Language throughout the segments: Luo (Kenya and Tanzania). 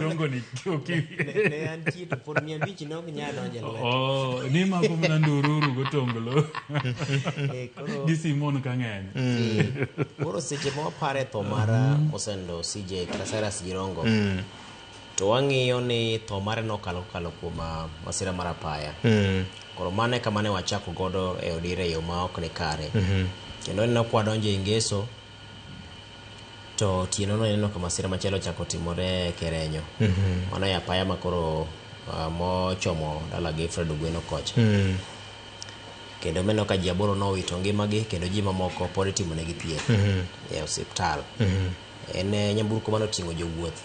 Jirongo ni oki. Ne antie to pod 500 ne ok nyal donjo e lweta. Oh, ni mako mana ndururu gotonglo. Koro Gi Simon ka ng'eny. Koro seche ma wapare tho mar Mosendo CJ kata Cyrus Jirongo to wang'iyo ni tho mare nokalo kokalo kuom masira mar apaya. Koro mano e kama ne wachako godo e odira e yo ma ok ni kare. Kendo ineno kwa donjo e ngeso to otieno no ineno ka masira machielo ochako timore Kerenyo. Mano e apaya ma koro mochomo dalagi Fred Ogweno kocha. Kendo mineno ka ji 8 nowito ngimagi kendo ji mamoko pod itimonegi thieth e osiptal. En nyamburko mane oting'o jowuoth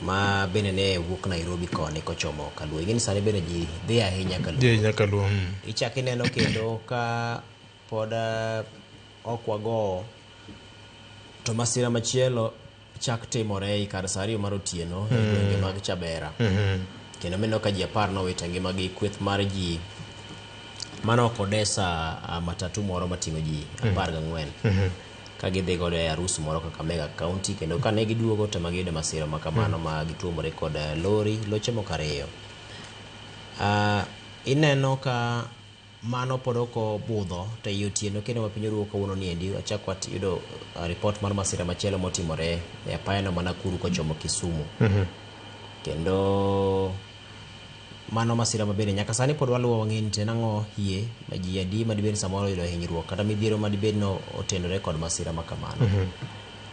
ma bende ne wuok Nairobi koni kochomo Kaluo. Ing'e ni sani bende ji dhi ahinya Kaluo. Dhi ahinya Kaluo. Ichak ineno kendo ka pod ok wagowo to masira machielo chak timore e kar saa 2 mar otieno e gwenge mag Chabera. Kendo mineno ka ji 10 nowito ngimagi kweth mar ji mane ok odesa matatu moro mating'o ji 14 ka gidhi godo e arus moro Kakamega County kendo kane giduogo to ema giyudo masira ma kamano ma gituomore kod lori loche moko 2. Ineno ka mano pod ok obudho to ei otieno kendo ma piny oruo kawuono ni endi wachak wayudo report mar masira machielo motimore e apayano ma Nakuru kochomo Kisumu. Kendo mano masira ma bende nyaka sani pod waluwo wang'e ni to en ang'o hie ma ji adi madibed ni samoro oyudo hinyruok kata midhiero madibed ni otenore kod masira ma kamano.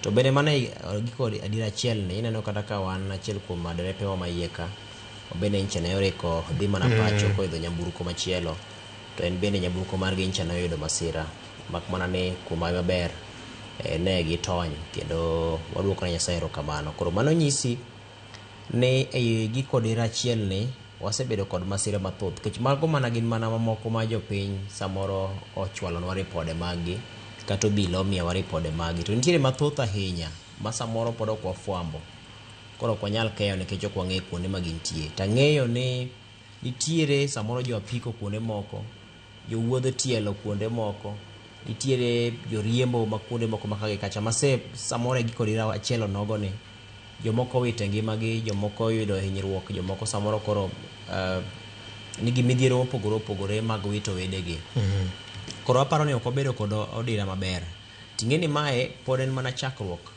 To bende mano e giko adiera achiel ni ineno kata ka wan achiel kuom derepewa ma iye ka bende nyicha ne oriko dhi mana pacho koidho nyamburko machielo to en bende nyamburko margi nyicha ne oyudo masira mak mana ni kuom hawi maber ne gitony kendo waduoko ne Nyasaye erokamano. Koro mano nyisi ni e giko dira achiel ni wasebedo kod masira mathoth nikech mago mana gin mana mamoko ma jopiny samoro ochwalonwa ripode maggi kata obila omiyowa ripode maggi to nitiere mathoth ahinya ma samoro pod ok wafwambo koro ok wanyal keyo nikech ok wang'eyo kuonde ma gintie. To ang'eyo ni nitiere samoro jo apiko kuonde moko, jowuodh tielo kuonde moko, nitiere joriembo ma kuonde moko ma kagi kacha ma se samoro e giko dira achiel onogo ni jomoko owito ngimagi, jomoko oyudo hinyruok, jomoko samoro koro nigi midhiero mopogore opogore mag wito wedegi. Koro aparo ni ok wabedo kod odira maber. Ting'e ni mae pod en mana chakruok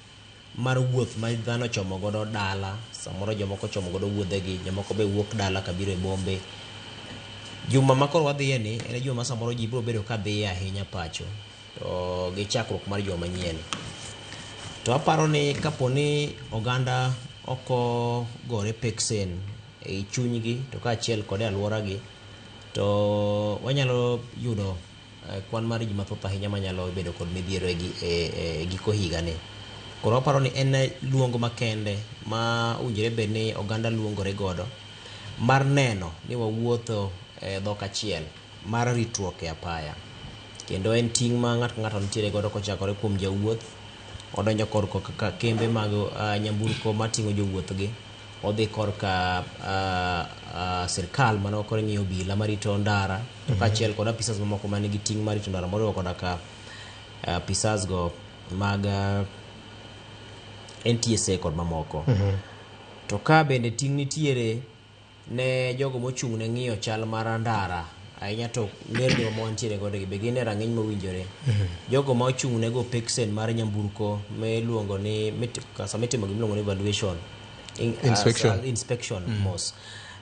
mar wuoth ma dhano ochomo godo dala, samoro jomoko ochomo godo wuodhegi, jomoko be wuok dala kabiro e bombe. Juma ma koro wadhiye ni en juma ma samoro ji biro bedo ka dhiye ahinya pacho to gi chakruok mar juma manyien. To aparo ni kapo ni oganda ok ogore peksen e chunygi to kaachiel kod e alworagi to wanyalo yudo kwan mar ji mathoth ahinya manyalo bedo kod midhiero e giko higani. Koro aparo ni en luong makende ma owinjore bed ni oganda luongore godo mar neno ni wawuotho e dhok achiel mar ritruok e apaya. Kendo en ting' ma ng'ato ka ng'ato nitiere godo kochakore kuom jawuoth, odonjo korka kembe mag nyamburko mating'o jowuoth gi, odhi korka sirkal mano koro ing'iyo obila marito ndara to kaachiel kod apisas mamoko manigi ting' mar rito ndara moriwo koda ka apisas go mag NTSA kod mamoko. To ka bende ting' nitiere ne jogo mochung' ne ng'iyo chal mar ndara ahinya to nderni ma wantiere godo gi be gin e rang'iny mowinjore. Jogo ma ochung' ne go peksen mar nyamburko miluongo ni sama itimo gimiluongo ni evaluation Inspection. Inspection mos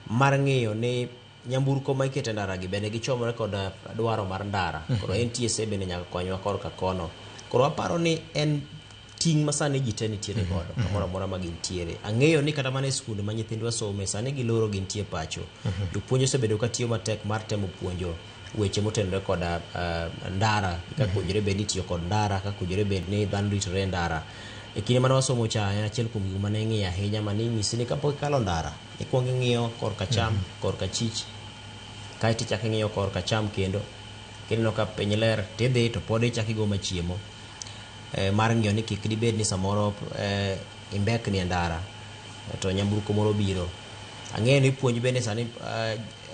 mar ng'iyo ni nyamburko ma iketo e ndara gi bende gichomore kod dwaro mar ndara. Koro NTSA bende nyaka konywa korka kono. Koro aparo ni en ting' ma sani ji te nitiere godo kamoro amora ma gintiere. Ang'eyo ni kata mana e skunde ma nyithindwa some sani giloro gintie pacho. Jopuonj osebedo ka tiyo matek mar temo puonjo weche motenore kod ndara kaka owinjore bed ni itiyo kod ndara, kaka owinjore bed ni dhano ritore e ndara. E kinde mane wasomo cha en achiel kuom gigo mane ing'iyo ahinya mane inyisi ni kapok ikalo ndara ikuongo ing'iyo korka cham, korka chich, kaeto ichako ing'iyo korka cham kendo kineno ka piny ler tidhi to pod ichako igo machiemo mar ng'iyo ni kik dibed ni samoro imbekni e ndara to nyamburko moro biro. Ang'eyo ni puonj bende sani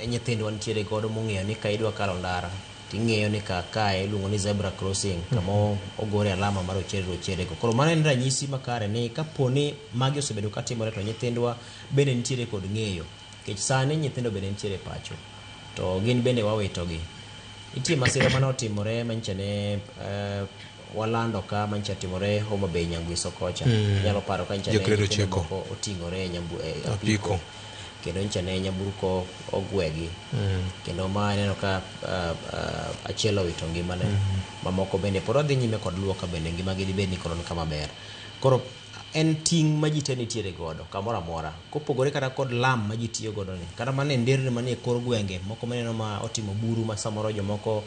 nyithindwa nitiere godo mong'eyo ni ka idwa kalo ndara Ting'eyo ni ka kae iluongo ni zebra crossing, kama ogore alama mar rochere rochere go. Koro mano en ranyisi makare ni kapo ni magi osebedo katimore to nyithindwa bende nitiere kod ng'eyo. Nikech sani nyithindo bende nitiere pacho. To gin bende wawitogi. Nitie masira mane otimore manyicha ne walando ka manyicha timore Homa Bay Nyangwiso kocha. Inyalo paro ka nyicha ne Jograde nyithindo 9. moko oting'ore e Apiko. apiko. Kendo nyicha ne nyamburko ogwegi. Kendo ma ineno ka achiel owito ngimane. Mamoko bende pod wadhi nyime kod luwo ka bende ngimagi dibed ni koro ni kama ber. Koro en ting' ma ji te nitiere godo kamoro amora. Kopogore kata kod lam ma ji tiyo godo ni. Kata mana e nderni manie kor gwenge moko mineno ma otimo buru ma samoro jomoko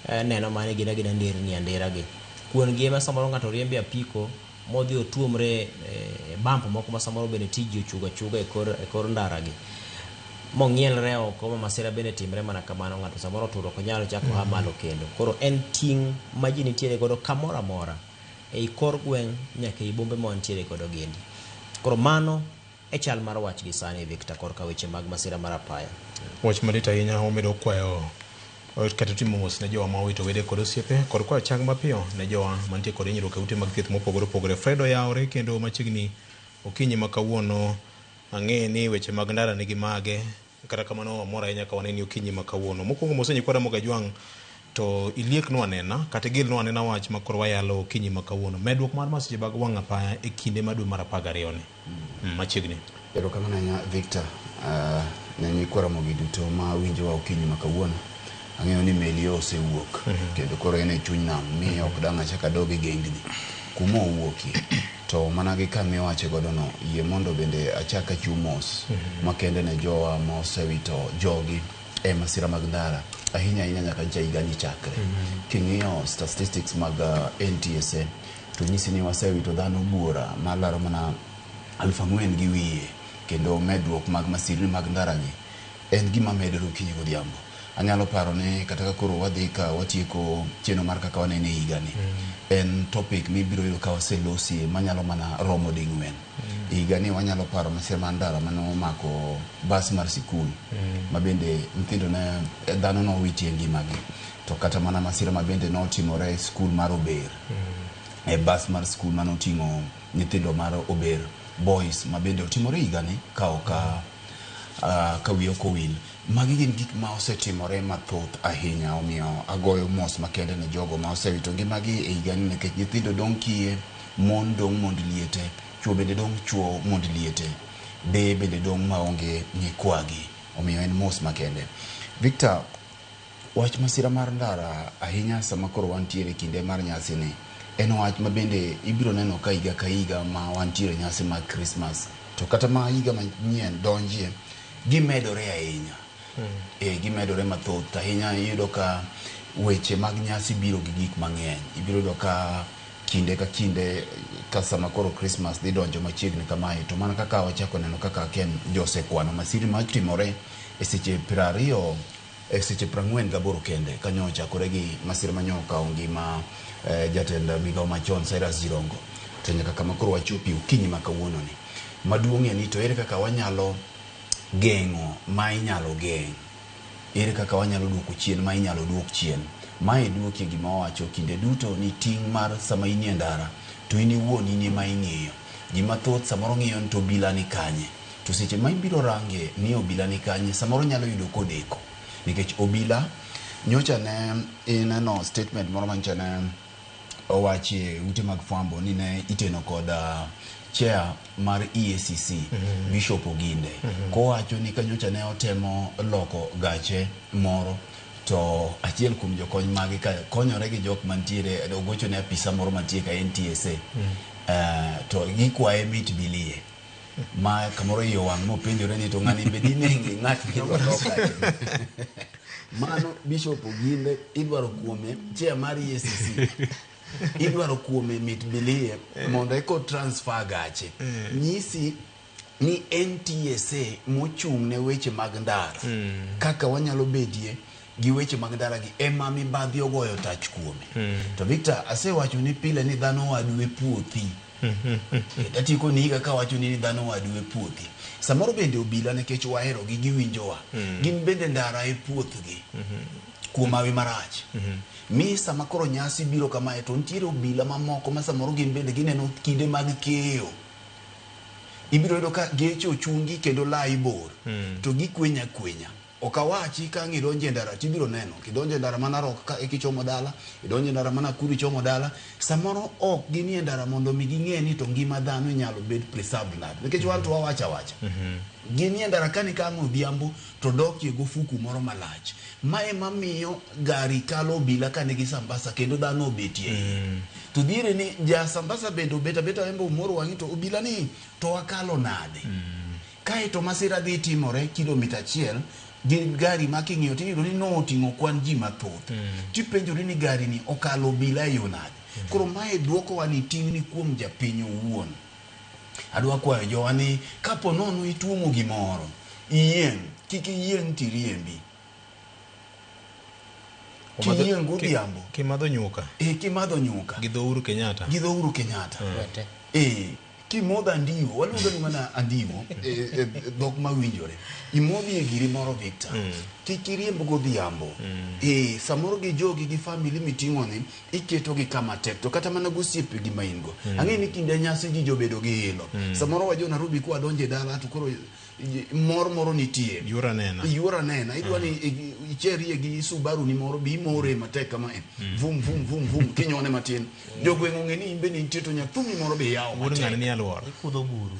neno mana ni gin agina nderni andera gi. Kuon gi ema samoro ng'ato riembe apiko modhi otuomre bump moko ma samoro bende tij ji ochugo achuga e kor ndara gi. Mong'ielre oko ma masira bende timre mana kamano, ng'ato samoro oturo ok onyal chako a malo kendo. Koro en ting' ma ji nitiere godo kamoro amora ei kor gweng' nyaka ei bombe ma wantiere godo giendi. Koro mano e chal mar wach gi sani Victor korka weche mag masira mar apaya. Wach malit ahinya omedo kwayo kata timo mos ne jowa ma owito wede kod osiepe kod kwayo chang mapiyo ne jowa mantie kod hinyruok e ute mag thieth mopogore opogore. Fred oyawore kendo machiegni okinyi ma kawuono ang'e ni weche mag ndara nigi mage kata kamano wamor ahinya ka waneni okinyi ma kawuono. Mokwongo mos nyikwa Ramogi Ajwang' to ilieknwa anena kata igilnwa anena wach ma koro wayalo okinyi ma kawuono. Medruok mar masiche mag wang' apaya e kinde ma dwe mar 12 ni. Machiegni. Erokamano ahinya Victor, ne nyikwa Ramogi duto ma winjowa okinyi ma kawuono. Ang'eyo ni meli osewuok kendo koro en e chuny nam mi ok dang' achak adog e gengni kuma owuokie. To mana gi kama iwache godo no, yie mondo bende achak achiw mos makende ne jowa ma osewito jogi e masira mag ndara ahinya ahinya nyaka ncha higani chakre. King'iyo statistics mag NTSA to nyisi ni wasewito dhano buora malaro mana 4,000 gi wiye, kendo medruok mag masirni mag ndara gi en gima medore okinyi godhiambo. Anyalo paro ni kata ka koro wadhi ka watieko chenro mar kaka wanene higani, en topic mibiro yudo ka waselosie manyalo mana romo ding'wen. Higani wanyalo paro masira mar ndara mane omako bas mar sikul ma bende nyithindo ne dhano nowitie ngimagi, to kata mana masira ma bende notimore e skul mar Ober, e bas mar skul mane oting'o nyithindo mar Ober Boys ma bende otimore higani ka ok ka wiya ok owil. Magi gin gik ma osetimore mathoth ahinya, omiyo agoyo mos makende ne jogo ma osewito ngimagi e higani, nikech nyithindo dong' kiye, mon dong' mond liete, chuo bende dong' chuo mond liete, deye bende dong' maonge nyikwagi. Omiyo en mos makende. Victor, wach masira mar ndara ahinya sama koro wantiere kinde mar nyasi ni en wach ma bende ibiro neno ka higa ka higa ma wantiere nyasi mag Christmas, to kata ma higa manyien donjie, gimedore ahinya. Gimedore mathoth ahinya. Iyudo ka weche mag nyasi biro gi gik mang'eny. Ibiro yudo ka kinde ka kinde ka sama koro Christmas dhi donjo machiegni kamae, to mana kaka wachako neno kaka Ken josekwano masirni matimore e seche 20 e seche 48 kende kanyo ochakore gi masira manyo okawo ngima jatend migawo machon Cyrus Jirongo, to nyaka kama koro wachopi okinyi ma kawuono ni. Maduong' en ni to ere kaka wanyalo geng'o ma inyalo geng', ere kaka wanyalo duoko chien ma inyalo duok chien. Mae duokie gima wawacho kinde duto ni ting' mar sama inie ndara to in iwuon in ema ing'iyo. Ji mathoth samoro ng'iyo ni to obila ni kanye, to seche ma ibiro range ni obila ni kanye samoro nyalo yudo kodeko, nikech obila nyocha ne ineno statement moro manyocha ne owachi e ute mag fwambo ni ne iteno kod chair mar EACC Bishop Oginde, kowacho ni kanyocha ne otemo loko gache moro to achiel kuom jokony mage ka konyore gi jok mantiere ogocho ne apisa moro mantie ka NTSA, to gikwaye mit bilie ma kamoro iye owang' mopenjore ni to ng'ani be dinenge ng'at midwa lok gache. Mano Bishop Oginde idwaro kuome chair mar EACC, idwaro kuome mit bilie mondo eko transfer gache. Nyisi ni NTSA mochung' ne weche mag ndara, kaka wanyalo bedie gi weche mag ndara gi ema mibadhi ogoyo tach kuome. To Victor, asewacho ni pile ni dhano wadu e puothi. Atieko ni higa kawacho ni dhano wadu e puothi. Samoro bende obila nikech wahero gi giwinjowa. Gin bende ndara e puothgi. Kuom hawi marach. Mi sama koro nyasi biro kamae to nitiere obila mamoko ma samoro gin bende gineno kinde mag keyo. Ibiro yudo ka geche ochungi kendo lai bor. To gikwenya kwenya. Ok awachi ka ang' idonjo e ndara tibiro neno. Kidonjo e ndara ma Narok ka eka ichomo dala, idonjo e ndara ma Nakuru ichomo dala, samoro ok ginie ndara mondo mi ging'e ni to ngima dhano inyalo bed preserved nade. Nikech wan to wawacho awacha. Ginie ndara kani ka ang' odhiambo to dokie gofuku moro malach. Ma ema miyo gari kalo obila ka nigi sambasa kendo dhano obetie iye. To dhiere ni ja sambasa bende obet abeta en be omoro wang'e to obila ni to wakalo nade. Kae to masira dhi timore kilomita achiel gi gari ma king'iyo tiyudo ni noting'o kwan ji mathoth. Tipenjori ni gari ni okalo obila e yo nade. Koro mae dwokowa ni ting' ni kuom japiny owuon. Adwa kwayo jowa ni kapo nono ituomo gimoro, iyieng', kik iyieng' tiriembi. Kiyieng' godhiambo. Kimadho nyuka. Kimadho nyuka. Gi dho Uhuru Kenyatta. Gi dho Uhuru Kenyatta. Wete. Kimodho andiwo, waluongo ni mana andiwo, dhok mawinjore. Imodhi e giri moro Victor. Kik iriemb godhiambo. Samoro gi jogi gi family miting'o ni, iketo gi kama tek to kata mana gosiepe gi ma in go. Ang'e ni kinde nyasi ji jobedo gi ilo. Samoro wajo Nairobi kwa donje e dala to koro mor moro nitie. Yuora nena. Yuora nena. Idwa ni icherie gi Subaru ni moro bi imore matek kama e. Vum vum vum vum kinyone matin. Jogweng' ong'e ni in bende nitie to nyathumi moro be yawo Wuod matek. ng'ani ni alwora. Ikudho buru.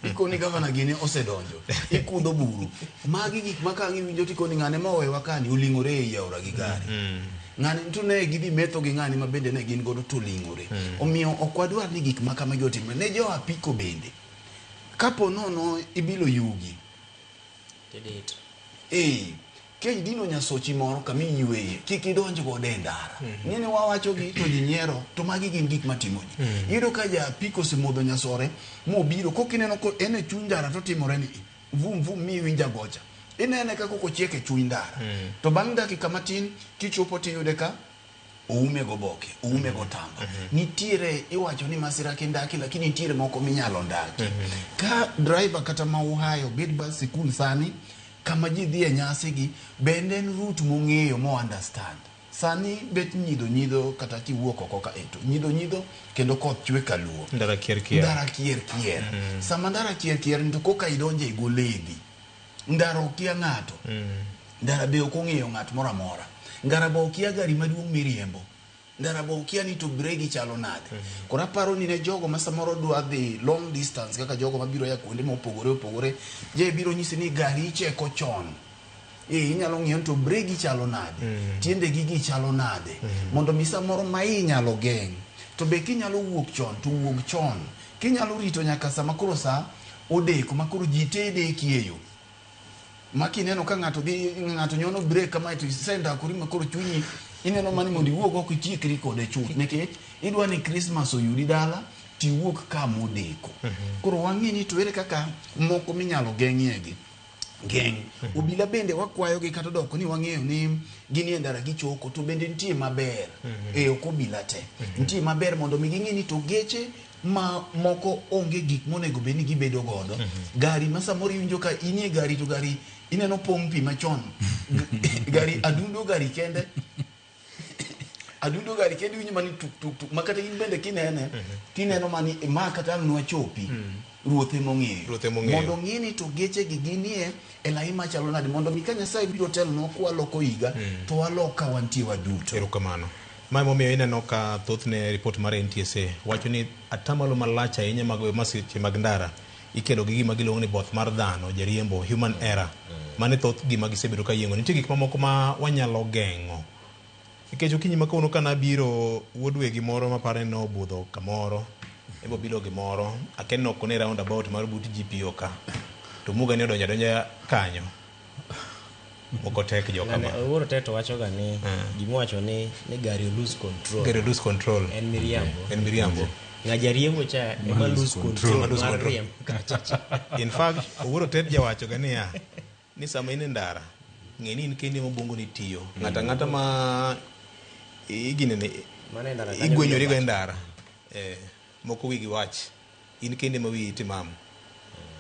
Ikoni gavana gini osedonjo. Ikudho buru. Magi gik ma ka ang' iwinjo tikoni ng'ane ma owewa kani oling'ore ei aora gi gari. Ng'ani to ne gidhi metho gi ng'ani ma bende ne gin godo to oling'ore. Omiyo ok wadwar ni gik ma kamagi otimre. Ne jo apiko bende. Kapo nono ibilo yugi. Tidit. Kech dino nyasochi moro kama iyweye, kik idonj godo e ndara. Ng'eni wawacho gi to ji nyiero, to magi gin gik matimo ji. Iyudo ka ja apiko osemodho nyasore mobiro, kok ineno ko en e chuny ndara to timore ni vum vum mi iwinj agocha. Inene ka kok ochiek e chuny ndara. To bang' dakika matin kichopo tiyude ka oume goboke, oume gotamba. Nitiere iwacho ni masira kindaki, lakini nitiere moko minyalo ndaki. Ka driver kata ma uhayo bed bas sikul sani, kama ji dhi e nyasi gi, bende en route mong'eyo mo understand. Sani bet nyidho nyidho kata kiwuok oko ka eto. Nyidho nyidho kendo koth chwe kaluo. Ndara kier kier. Ndara kier kier. Sama ndara kier kier ni to koka idonje e goledhi. Ndara okia ng'ato. Ndara be ok ong'eyo ng'at moro amora. Ndara be okia gari maduong' miriembo. Ndara be okia ni to bregi chalo nade. Koro aparo ni ne jogo ma samoro dwa dhi long distance kaka jogo mabiro ya kuonde mopogore opogore, je biro nyisi ni gari icheko chon. Inyalo ng'iyo ni to bregi chalo nade, tiendegi gi chalo nade, mondo mi samoro ma inyalo geng'. To be kinyalo wuok chon, to wuog chon. Kinyalo rito nyaka sama koro sa odeko, ma koro ji te deki e yo. Ma kineno ka ng'ato dhi, ng'ato nyono break kamae to isendakori ma koro chunyi ineno mani mondo iwuog oko itiekri kode chuth, nikech idwa ni Christmas oyudi dala tiwuok kama odeko. Koro wang'e ni to ere kaka moko minyalo geng'ie gi. Geng'. Obila bende wakwayo gi kata doko ni wang'eyo ni ginie ndara gichoko, to bende nitie maber. Ok obila te. Nitie maber mondo mi ging'e ni to geche ma moko onge gik monego bed ni gibedo godo. Gari ma samoro iwinjo ka inie gari to gari ineno pong' pi machon. Gari adundo gari kende. Adundo gari kende iwinjo mani tuk tuk tuk. Ma kata in bende kinene, tineno mani ma kata ang' nwachopi. Ruoth ema ong'eyo. Ruoth ema ong'eyo. Mondo ong'e ni to geche gi ginie e lai machalo nade, mondo mi ka Nyasaye biro telonwa kwaloko higa, to walok ka wantie waduto. Erokamano. Ma emomiyo ineno ka thothne report mar NTSA wacho ni atamalo malach ahinya mag masiche mag ndara ikelo gi gima giluongo ni both mar dhano, jariembo, human error. Mano e thoth gima gisebedo ka yiengo. Nitie gik mamoko ma wanyalo geng'o. Nikech okinyi ma kawuono ka nabiro wuod wegi moro maparo ni nobudho kamoro, ebo bilo gimoro, akia ni ok ne roundabout mar but GPO ka. To Muga ni odonjo adonja kanyo. Moko tek joka ma. Owuoro tek to wacho ga ni gimowacho ni gari lose control. Gari lose control. En miriambo. En miriambo. Ng'a jariembo cha ema lose control. Ema lose mar control. riembo kacha cha. In fact, Owuoro Tet jawacho ga niya, ni sama in e ndara, ng'e ni in kendi ema obwongo ni tiyo. Ng'ato ang'ata ma iginene, Mano e ndara kanyo igwenyori go e miyo ndara. Moko wigi wach. In kendi ema wiyi timam.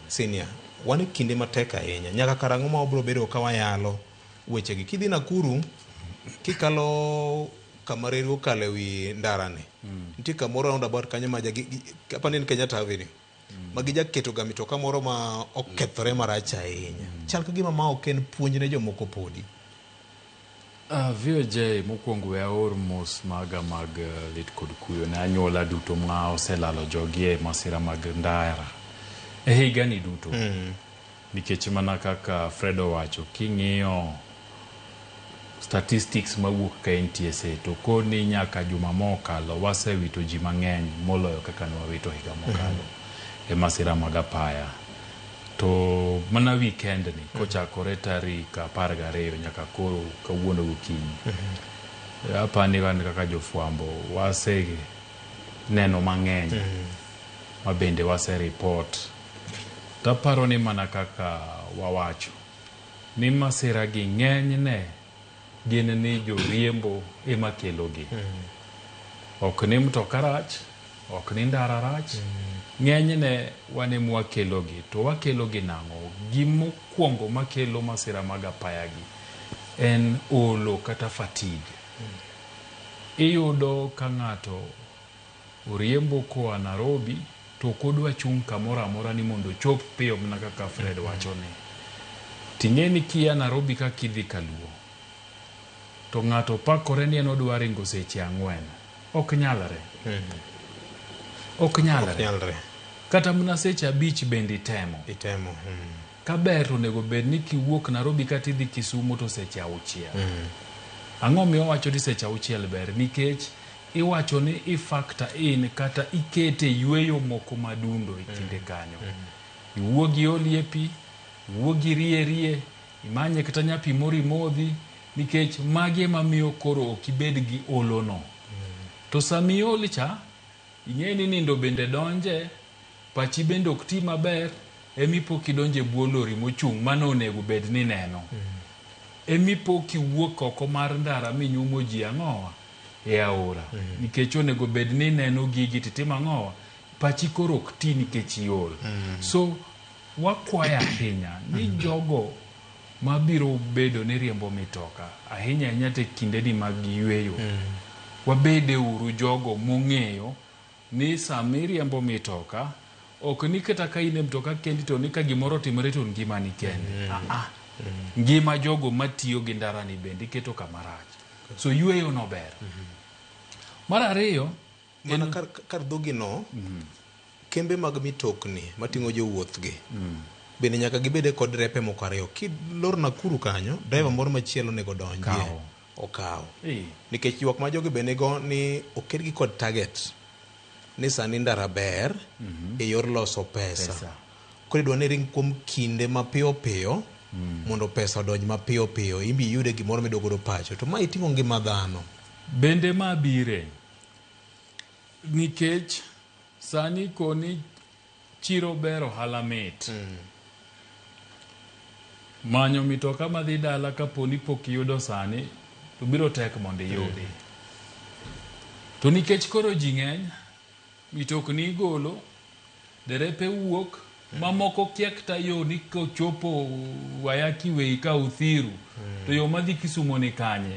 Senior, wan e kinde matek ahinya. Nyaka karang'o ma wabiro bedo ka wayalo wechegi? Kidhi Nakuru, Kikalo kama reru okalo ewi ndarani, nitie kamoro roundabout kanyo ma apani en Kenyatta Avenue, ma gijaketo ga mitoka moro ma okethore marach ahinya. Chal ka gima ma ok en puonj ne jomoko podi. VOJ mokwongo we aor mos maga mag lit kod kuyo ne anyuola duto ma oselalo jogi e masira mag ndara e higani duto. Nikech mana kaka Fred owacho, king'iyo statistics mawuok ka NTSA to koni nyaka juma mokalo wasewito ji mang'eny moloyo kaka ne wawito higa mokalo e masira mag apaya. To mana weekend ni kochakore tarik 12 nyaka koro kawuono gokinyi, apani wan kaka jofwambo wase neno mang'eny ma bende wase report. Taparo ni mana kaka wawacho ni masira gi ng'enyne gin ni joriembo ema kelogi. Ok ni mtoka rach, ok ni ndara rach, ng'enyne wan ema wakelogi. To wakelogi nang'o? Gimokwongo makelo masira mag apaya gi en olo kata fatigue. Iyudo ka ng'ato oriembo koa Nairobi to ok odwa chung' kamoro amora ni mondo ochop piyo mana kaka Fred wacho ni. Ting'e ni kia Nairobi kaka idhi Kaluo, to ng'ato pakore ni en odwa ringo seche 4. Ok nyalre. Ok nyalre. Ok nyalre. Kata mana seche 5 bende itemo. Itemo. Kaber to onego bed ni kiwuok Nairobi kata idhi Kisumu to seche 6. Ang'o miyo wacho ni seche 6 ber? Nikech iwacho ni i factor in kata ikete yweyo moko madundo e kinde kanyo. Iwuog iolie pi, iwuog irie, imanye kata nyapi moro imodhi, nikech magi ema miyo koro ok ibed gi olono. To sama iol cha, ing'e ni nindo bende donje, pachi bende ok ti maber, emipo kidonje bwo lori mochung' mano onego bed ni neno. Emipo kiwuok oko mar ndara minyumo ji ang'owa e aora. Nikech onego bed ni neno gigi titimo ang'owa, pachi koro ok ti nikech iol. So wakwayo ahinya ni jogo mabiro bedo ni riembo mitoka ahinya ahinya te kindeni mag yweyo, wabede uru jogo mong'eyo ni sama iriembo mitoka ok ni kata ka in e mtoka kendi to ni ka gimoro otimore to ngimani kende. Ngima jogo matiyo gi ndarani bende iketo kama rach. So yweyo no ber. Mar ariyo, Mana kar dhogi no, kembe mag mitokni mating'o jowuoth gi bende nyaka gibede kod repe moko ariyo. Kilor Nakuru kanyo, driver moro machielo onego donjie. Okaw. Nikech ywak ma jogi be nigo ni okedgi kod target ni sani ndara ber e yor loso pesa. Koro idwa ni ring kuom kinde mapiyo piyo mondo pesa odonj mapiyo piyo, imbi iyude gimoro miduogo godo pacho. To ma iting'o ngima dhano. Bende ma bire nikech sani koni chiro ber ohala mit. Manyo mitoka madhi dala kaponi pok iyudo sani to biro tek mondo iyudi. To nikech koro ji ng'eny, mitokni igolo, derepe wuok, mamoko kia kata yo ni kochopo Wayaki Way ka Uthiru, to yo madhi Kisumo ni kanye.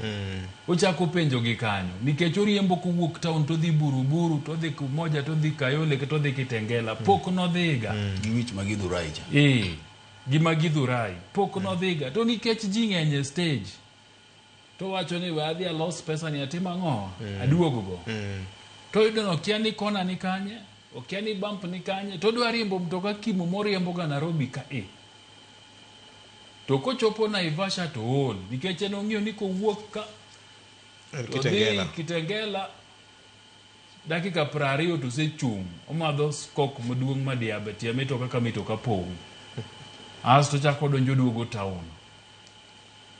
Ochako penjo gi kanyo nikech oriembo kowuok town to dhi Buruburu, to dhi Kumoja, to dhi Kayole, to dhi Kitengela. Pok nodhiga. Gi wich ma Githurai cha. Gi ma Githurai. Pok nodhiga. To nikech ji ng'eny e stage, to wacho ni we adhi alos pesa ni atim ang'o? Aduog go. To yudo ni okia ni kona ni kanye, okia ni bump ni kanye, to odwa riembo mtoka kimo moriembo ga Nairobi ka e. To kochopo Naivasha to ool, nikech en ong'iyo ni kowuok ka, to dhi Kitengela, dakika 20 to osechung', omadho skok maduong' madiaba tie mitoka ka mitoka pong'. Asto chako donjo duogo town.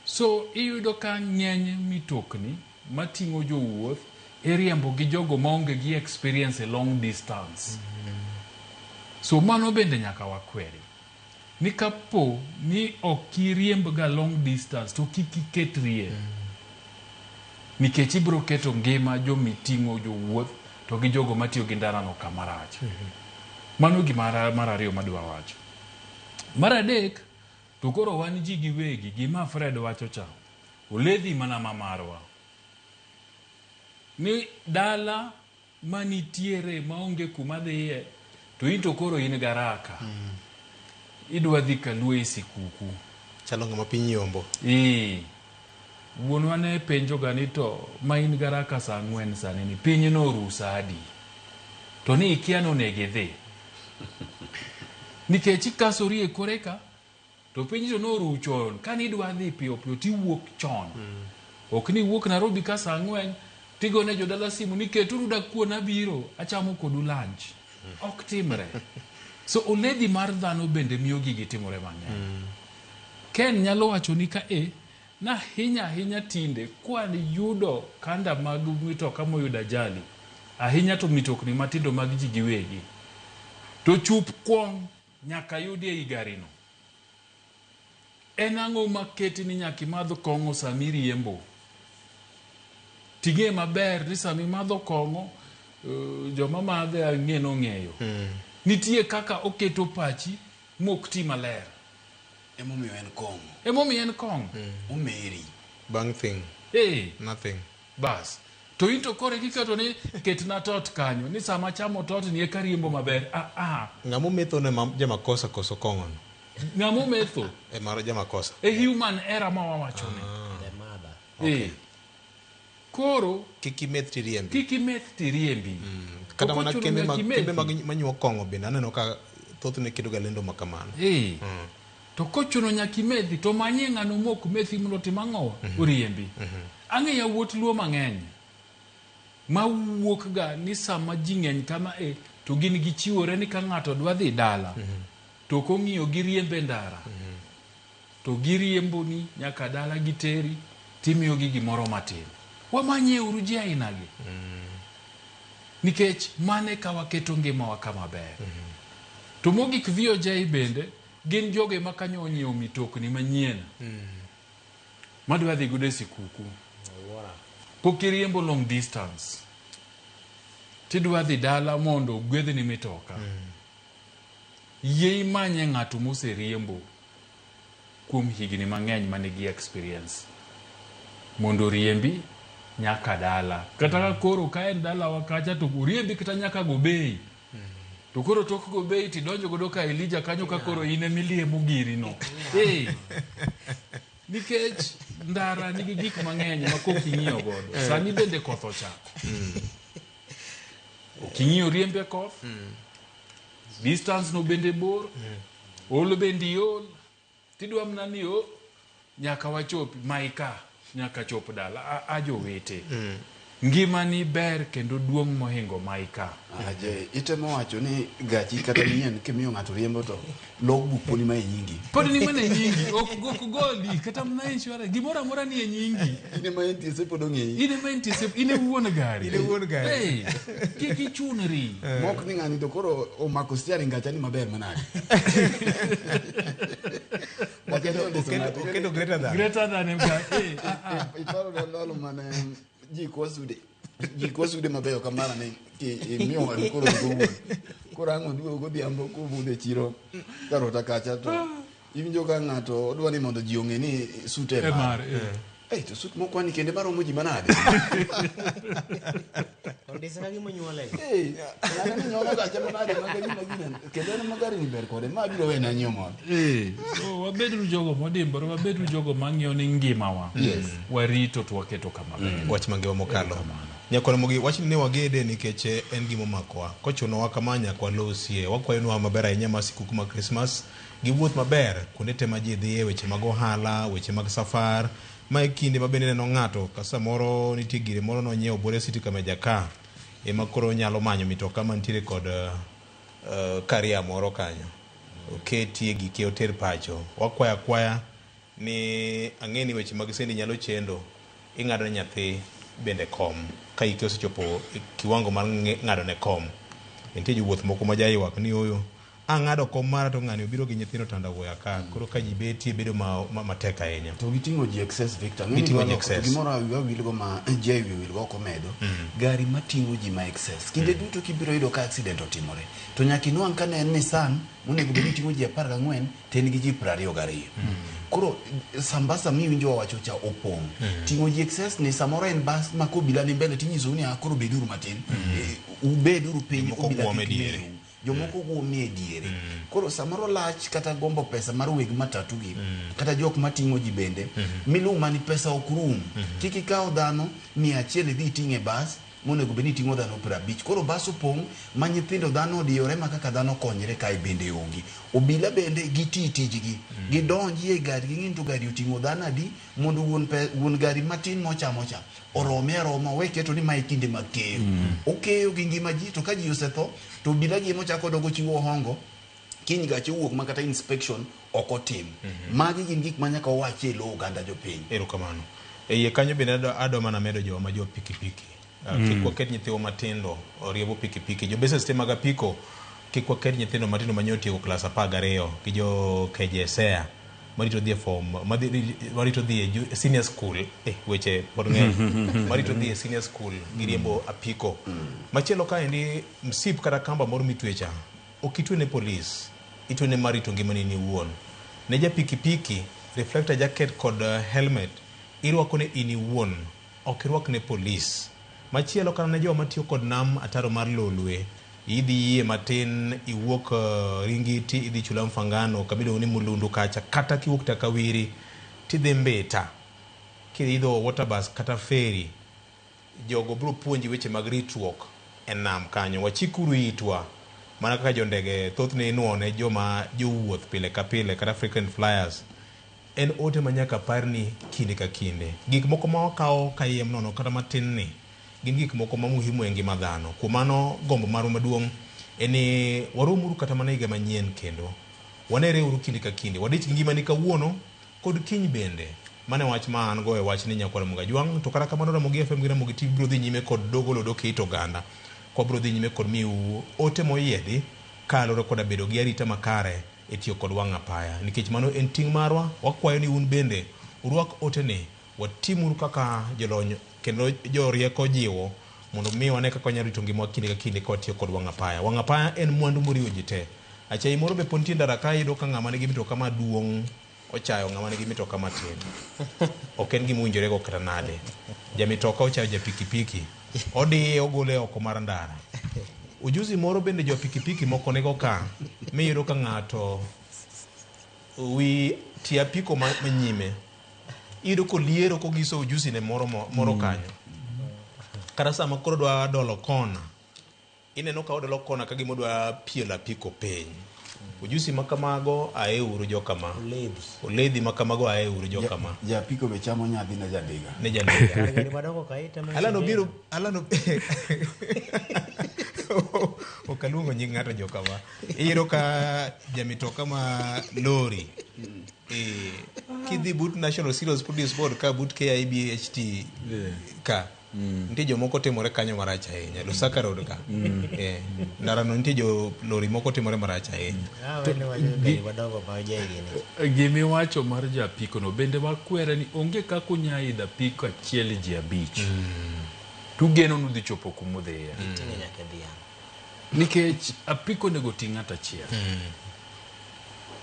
So iyudo ka ng'eny mitokni mating'o jowuoth iriembo gi jogo maonge gi experience e long distance. So mano bende nyaka wakweri. Ni kapo ni ok iriemb ga long distance to kik iketrie. Nikech ibiro keto ngima jomiting'o jowuoth to gi jogo matiyo gi ndarano kama rach. Mano gima mar ariyo madwa wacho. Mar adek, to koro wan ji giwegi, gima Fred wacho cha. Oledhi mana ma marwa. Ni dala manitiere maonge kuma dhiye to in to koro in garaka. Idwa dhi Kaluo e sikuku. Chalo ng'ama piny yombo. Ee. Wuonwa ne penjoga ni to ma in garaka saa 4 sani ni piny noru saa adi? To ni ikia ni onego idhi. Nikech ikasori e kore ka to piny to noru chon. Kane idwa dhi piyo piyo tiwuok chon. Ok ni iwuok Nairobi ka saa 4 tigone jodala simu ni keturu dakuon abiro achamo kodu lunch. Ok timre. So oledhi mar dhano bende miyo gigi timore mang'eny. Ken nyalo wacho ni ka e nahinya ahinya tinde kwan yudo kanda mag mitoka moyudo ajali ahinya to mitokni matindo mag ji giwegi to chup kwong nyaka yudi ei garino. En ang'o maketi ni nyaka imadh kong'o sama iriembo? Ting'e maber ni sama imadho kong'o, joma madhe ang'e nong'eyo. Nitie kaka oketo pachi mok ti maler. Emomiyo en kong'o. Emomiyo en kong'o. Omeri. Bang' thing. Eh. Nothing. Bas. To in to koro ikiketo ni ketna tot kanyo, ni sama achamo tot ni eka riembo maber. Ah, ah. Ng'ama ometho ne jamakosa koso kong'o no? Ng'ama ometho? E mar jamakosa. E human error ma wawacho ni. The mother. Eh. Koro kik imeth tiriembi. Kik imeth tiriembi. Kata mana kembe mag kembe mag manyuo kong'o bende aneno ka thothne keto ga lendo ma kamano. Eh. To kochuno nyaka imethi to manyie ng'ano mok methi mondo otim ang'o? Oriembi. Ang'e yawuot Luo mang'eny mawuok ga ni sama ji ng'eny kama e to gin gichiwore ni ka ng'ato dwa dhi dala to ok ong'iyo giriembe ndara. To giriemboni nyaka dala giteri timiyogi gimoro matin. Wamanyie uru ji ainagi. Nikech mane ka waketo ngimawa kama ber. To mogik VOJ bende gin joge ma kanyo onyiewo mitokni manyien. Madwa dhi godo e sikuku. Pok iriembo long distance. Tidwa dhi dala mondo ogwedhni mitoka. Yie imanye ng'ato moseriembo kuom higni mang'eny manigi experience mondo oriembi nyaka dala. Kata ka koro ka en dalawa kacha to oriembi kata nyaka Gobei. To koro tok Gobei tidonjo godo ka Elija kanyo ka koro in emiliemo giri no. Eh. Nikech ndara nigi gik mang'eny ma kok ing'iyo godo. Sani bende koth ochako. Ok ing'iyo riembe koth. Distance no bende bor. Olo bende iol. Tidwa mana ni o nyaka wachopi maika nyaka chop dala a jowete. Ngima ni ber kendo duong' mohingo maika. Aje, itemo wacho ni gachi kata nyien kimiyo ng'ato riembo to logbook pod ni ma e nyingi. Pod ni mana e nyingi, ok goli kata mana insurance, gimoro amora ni e nyingi. In ema NTSA pod ong'eyi. In ema NTSA, in e wuon gari. In e wuon gari. Hey, kik ichunri. Mok ni ng'ani to koro omako steering gacha ni maber manade. Oketo greater than. Greater than em ga. Eh, ah, ah. Iparo ndalo mane ji kwa sude mabeyo kamano ni imiyo ng'ato koro kowuon. Koro ang' oduogo godhiambo kobudho e chiro karota kacha to iwinjo ka ng'ato odwa ni mondo ji ong'e ni sut e mar. Eh, to sut mokwani kende maromo ji manade. Ondisa ka gima onyuole. Eh, ng'ano ni nyono gacha manade ma gima gine kendo en ma gari ni ber kode ma biro wena nyiewo moro. Eh, so wabeduru jogo modimbore, wabeduru jogo mang'iyo ni ngimawa. Yes. Warito to waketo kama ber. Wach mangima mokalo. Nyakoro mogi wach ni wagede nikech en gima omakowa. Kochunowa kama nyaka walosie. Wakwayonwa maber ahinya ma sikuku mag Christmas. Gi wuoth maber kuonde te ma ji dhiye, weche mag ohala, weche mag safar. Ma e kinde ma bende ineno ng'ato ka samoro nitie gire moro nonyiewo Buore City Kameja ka ema koro onyalo manyo mitoka mantiere kod karia moro kanyo. Oketie gike oter pacho. Wakwayo akwaya ni ang'e ni weche mag sendi nyalo chendo, ing'ado ne nyathi bende kom ka hike osechopo e kiwango mar ng'ado ne kom. Nitie jowuoth moko ma jaywak ni oyo ang'ado kom mara to ng'ani obiro gi nyithindo tandawuoya ka. Koro ka ji betie bedo matek ahinya. To giting'o ji excess, Victor. Ng'eni Giting'o ji dwaro- excess. Gimoro wiwa wilgo ma ji wiye wilgo ok omedo. Gari mating'o ji ma excess. Kinde duto kibiro yudo ka accident otimore. To nyaka inwang' ka ne en Nissan monego bed ni ting'o ji 14 to en gi ji 22. Koro sambasa miwinjo wawacho cha opong'. Ting'o ji excess ni samoro en bas ma kobila ni mbele tinyisou ni ah, koro beduru matin. Ubeduru piny Jomoko obila guom e kik diere. meu. Jomoko guomie e diere. Koro samoro lach kata gombo pesa mar weg matatu gi kata jok mating'o ji bende miluma ni pesa ok rum. Kik ikaw dhano 100 idhi iting' e bas monego bed ni iting'o dhano 50. Koro bas opong' ma nyithindo dhano odiyore ma kaka dhano konyre kae bende onge. Obila bende giti tijgi. Gidonji e gari ging'i ni to gari oting'o dhano adi mondo wuon gari matin mochamo cha orome aroma owe keto ni mae kinde mag keyo. Okeyo gi ngima ji to ka ji osetho to obila gi emochako dogo chiwo hongo kiny gache owuok ma kata inspection ok otim. Magi gin gik ma nyaka wawachi e lo oganda jopiny. Erokamano. E iye kanyo bende adwa mana medo jowa ma jo pikipiki. Kik waket nyithiwa matindo oriembo pikipiki. Jo business te mag apiko kik waket nyithindo matindo manyo tieko klas 12 gi jo KJSEA marito dhi e form marito dhi e senior school weche pod ng'eny marito dhi e senior school gi riembo apiko. Machielo kaendi msip kata kamba moro mitwecha ok itwe ne polis, itwe ne mar rito ngimani ni iwuon. Ne ja pikipiki, reflector jacket kod helmet irwako ne in iwuon, ok irwak ne polis. Machielo kata ne joma tiyo kod nam ataro mar Lolwe, idhi yie matin iwuok Ringiti idhi Chula Mfangano kama iluongo ni Mulundu kacha, kata kiwuok Takawiri tidhi Mbita kiidho water bus kata ferry, jogo biro puonji weche mag ritruok e nam kanyo. Wachikuru itwa mana kaka jondege thothne inuone joma jowuoth pile ka pile kata frequent flyers. En ote ma nyaka parni kinde ka kinde. Gik moko ma wakawo kayiem nono kata matin ni gin gik moko ma muhimu e ngima dhano. Kuom mano gombo marwa maduong' en ni waromuru kata mana higa manyien kendo. Wanere uru kinde ka kinde. Wadich gi ngimani kawuono kod kiny bende. Mano e wach ma an go e wach ni nyakwar Ramogi Ajwang'. To kata kamano Ramogi FM gi Ramogi TV biro dhi nyime kod dogolo dok e it oganda. Kwa biro dhi nyime kod miyou ote moyiedhi kaluwore koda bedo gi arita makare e tiyo kod wang' apaya. Nikech mano en ting' marwa, wakwayo ni un bende urwak oteni, watimuru kaka jolony kendo jorieko jiwo mondo mi wane kaka wanyalo rito ngimawa kinde ka kinde ka watiyo kod wang' apaya. Wang' apaya en mwandu moriwo ji te. Achai moro be pod nitie ndara ka iyudo ka ng'ama nigi mitoka maduong' ochayo ng'ama nigi mitoka matin. Ok en gima owinjore go kata nade. Jamitoka ochayo ja pikipiki, odiye ogole oko mar ndara. Ujuzi moro bende jo pikipiki moko nigo ka, miyudo ka ng'ato wi tie apiko manyime, iyudo koliero kogiso ujuzi ne moro, moro kanyo. Kata sama koro dwa dolo kona, ineno ka odolo kona ka gima odwa pielo apiko piny. Ujuzi ma kamago ae uru jokama. Oledhi. Oledhi ma kamago ae uru jokama. Ja apiko be chamo nyadhi ne jandiga. Ne jandiga. Gari madongo ka itemo Alan obiro, Alan ok aluongo nying ng'ato jokama. Iyudo ka jamitoka ma lori. Kidhi but National Cereals Produce Board ka but KIBHT ka. Nitie jomoko timore kanyo marach ahinya. Lusaka Road ka. Ndarano nitie jo lori moko timore marach ahinya. Gimiwacho mar japiko no bende wakwere ni onge kaka unya idho apiko achiel ji 5. Tugeno ni udhi chopo kumudhiye. Nikech apiko onego ting' ng'ato achiel.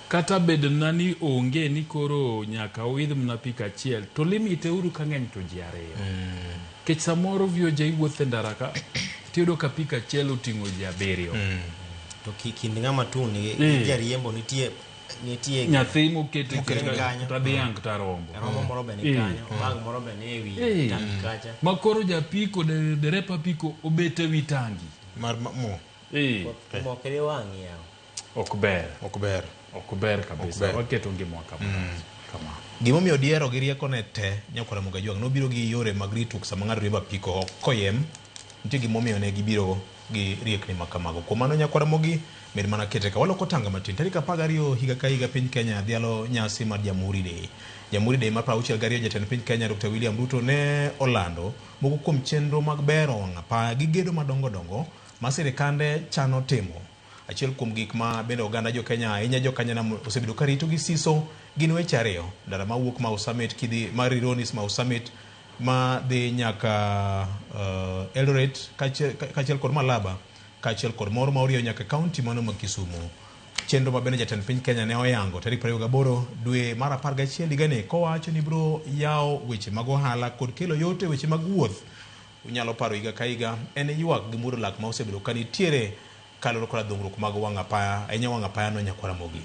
Kata bed na ni onge ni koro nyaka uidh mana apiko achiel, to limite uru ka ng'eny to ji 2. Nikech samoro VOJ wuotho e ndara ka, tiyudo ka apiko achiel oting'o ji 7. To kind ng'ama tung' ni jariembo nitie nyathi mokete Mokete kanyo. kata dhiang' kata rombo. Rombo moro be ni kanyo, bag moro be ni e wi tangi kacha. Ma koro japiko, derep apiko obet e wi tangi. Mar mo. Mokre wang'i yawa. Ok ber. Ok ber. Ok ber kabisa. Ok ber. Waketo ngimawa kama. Kama. Gimomiyo diero gi rieko ne te nyakwar Ramogi Ajwang' nobiro gi yore mag ritruok sama ng'ato riembo apiko ok koyiem. Nitie gimomiyo ne gibiro gi riekni ma kamago. Kuom mano nyakwar Ramogi med mana kete ka waloko tanga matin. Tarik 12 higa ka higa piny Kenya dhialo nyasi mar Jamhuri Day. Jamhuri Day mar 62 jatend piny Kenya Dr. William Ruto ne olando moko kuom chenro mag bero wang' apaya gi gedo madongo dongo ma sirikande chano timo. Achiel kuom gik ma bende oganda jo Kenya ahinya jo Kanyanam osebedo ka rito gi siso gin weche ariyo. Ndara mawuok Mau Summit kidhi mar Rironi Mau Summit ma dhi nyaka Eldoret kaachiel kod Malaba kaachiel kod moro ma orieyo nyaka kaunti mano ma Kisumu. Chenro ma bende jatend piny Kenya ne oyango tarik 28 dwe mar 11 higani kowacho ni biro yawo weche mag ohala kod kelo yot e weche mag wuoth. Unyalo paro higa ka higa en ywak gi muodo lak ma osebedo ka nitiere kaluwore koda dhungruok mag wang' apaya, ahinya wang' apaya no nyakwar Ramogi.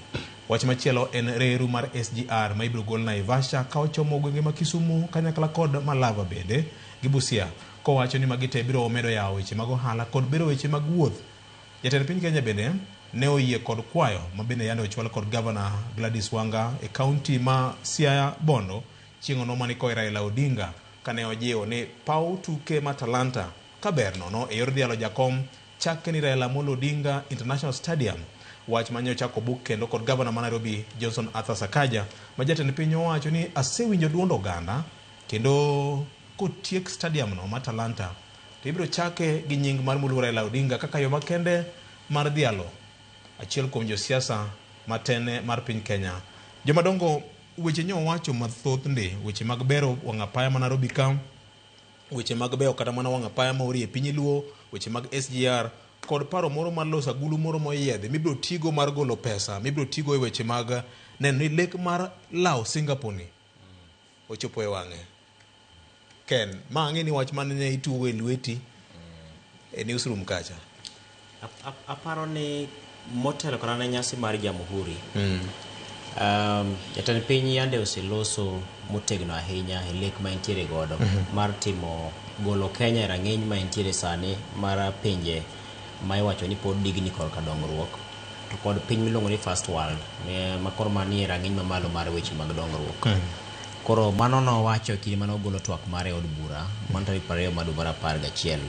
Wach machielo en reru mar SGR ma ibiro gol Naivasha ka ochomo gwenge ma Kisumu kanyakla kod Malava bende gi Busia kowacho ni magi te biro medo yawo weche mag ohala kod bero weche mag wuoth. Jatend piny Kenya bende ne oyie kod kwayo ma bende yande ochwal kod Gavana Gladys Wanga e kaunti ma Siaya Bondo chieng'ono mane koe Raila Odinga kane ojiwo ni paw tuke ma Talanta ka ber nono e yor dhialo jakom chake ni Raila Amolo Odinga International Stadium. Wach mane ochako buk kendo kod gavana ma Nairobi Johnson Arthur Sakaja ma jatend piny owacho ni asewinjo duond oganda kendo kotiek stadium no ma Talanta to ibiro chake gi nying mar moluor Raila Odinga kaka yo makende mar dhialo achiel kuom josiasa matene mar piny Kenya. Jomadongo weche nyo wacho mathoth ndi weche mag bero wang' apaya ma Nairobi ka weche mag beyo kata mana wang' apaya ma orie piny Luo, weche mag SGR kod paro moro mar loso agulu moro moyiedhi mibiro tigo mar golo pesa mibiro tigo e weche mag neno ni lek mar lawo Singapore ni ochopo e wang'e. Ken, ma ang'e ni wach mane ne itugo e lweti e newsroom kacha. Aparo ni motelo kata ne nyasi mar Jamhuri, jatend piny yande oseloso motegno ahinya e lek ma entiere godo mar timo golo Kenya e rang'iny ma entiere sani mar pinje ma iwacho ni pod digni korka dongruok to kod piny miluongo ni first world ma koro manie rang'iny mamalo mar weche mag dongruok. Koro mano nowacho e kinde mane ogolo twak mare e od bura mano tarik 20 mar dwe mar 11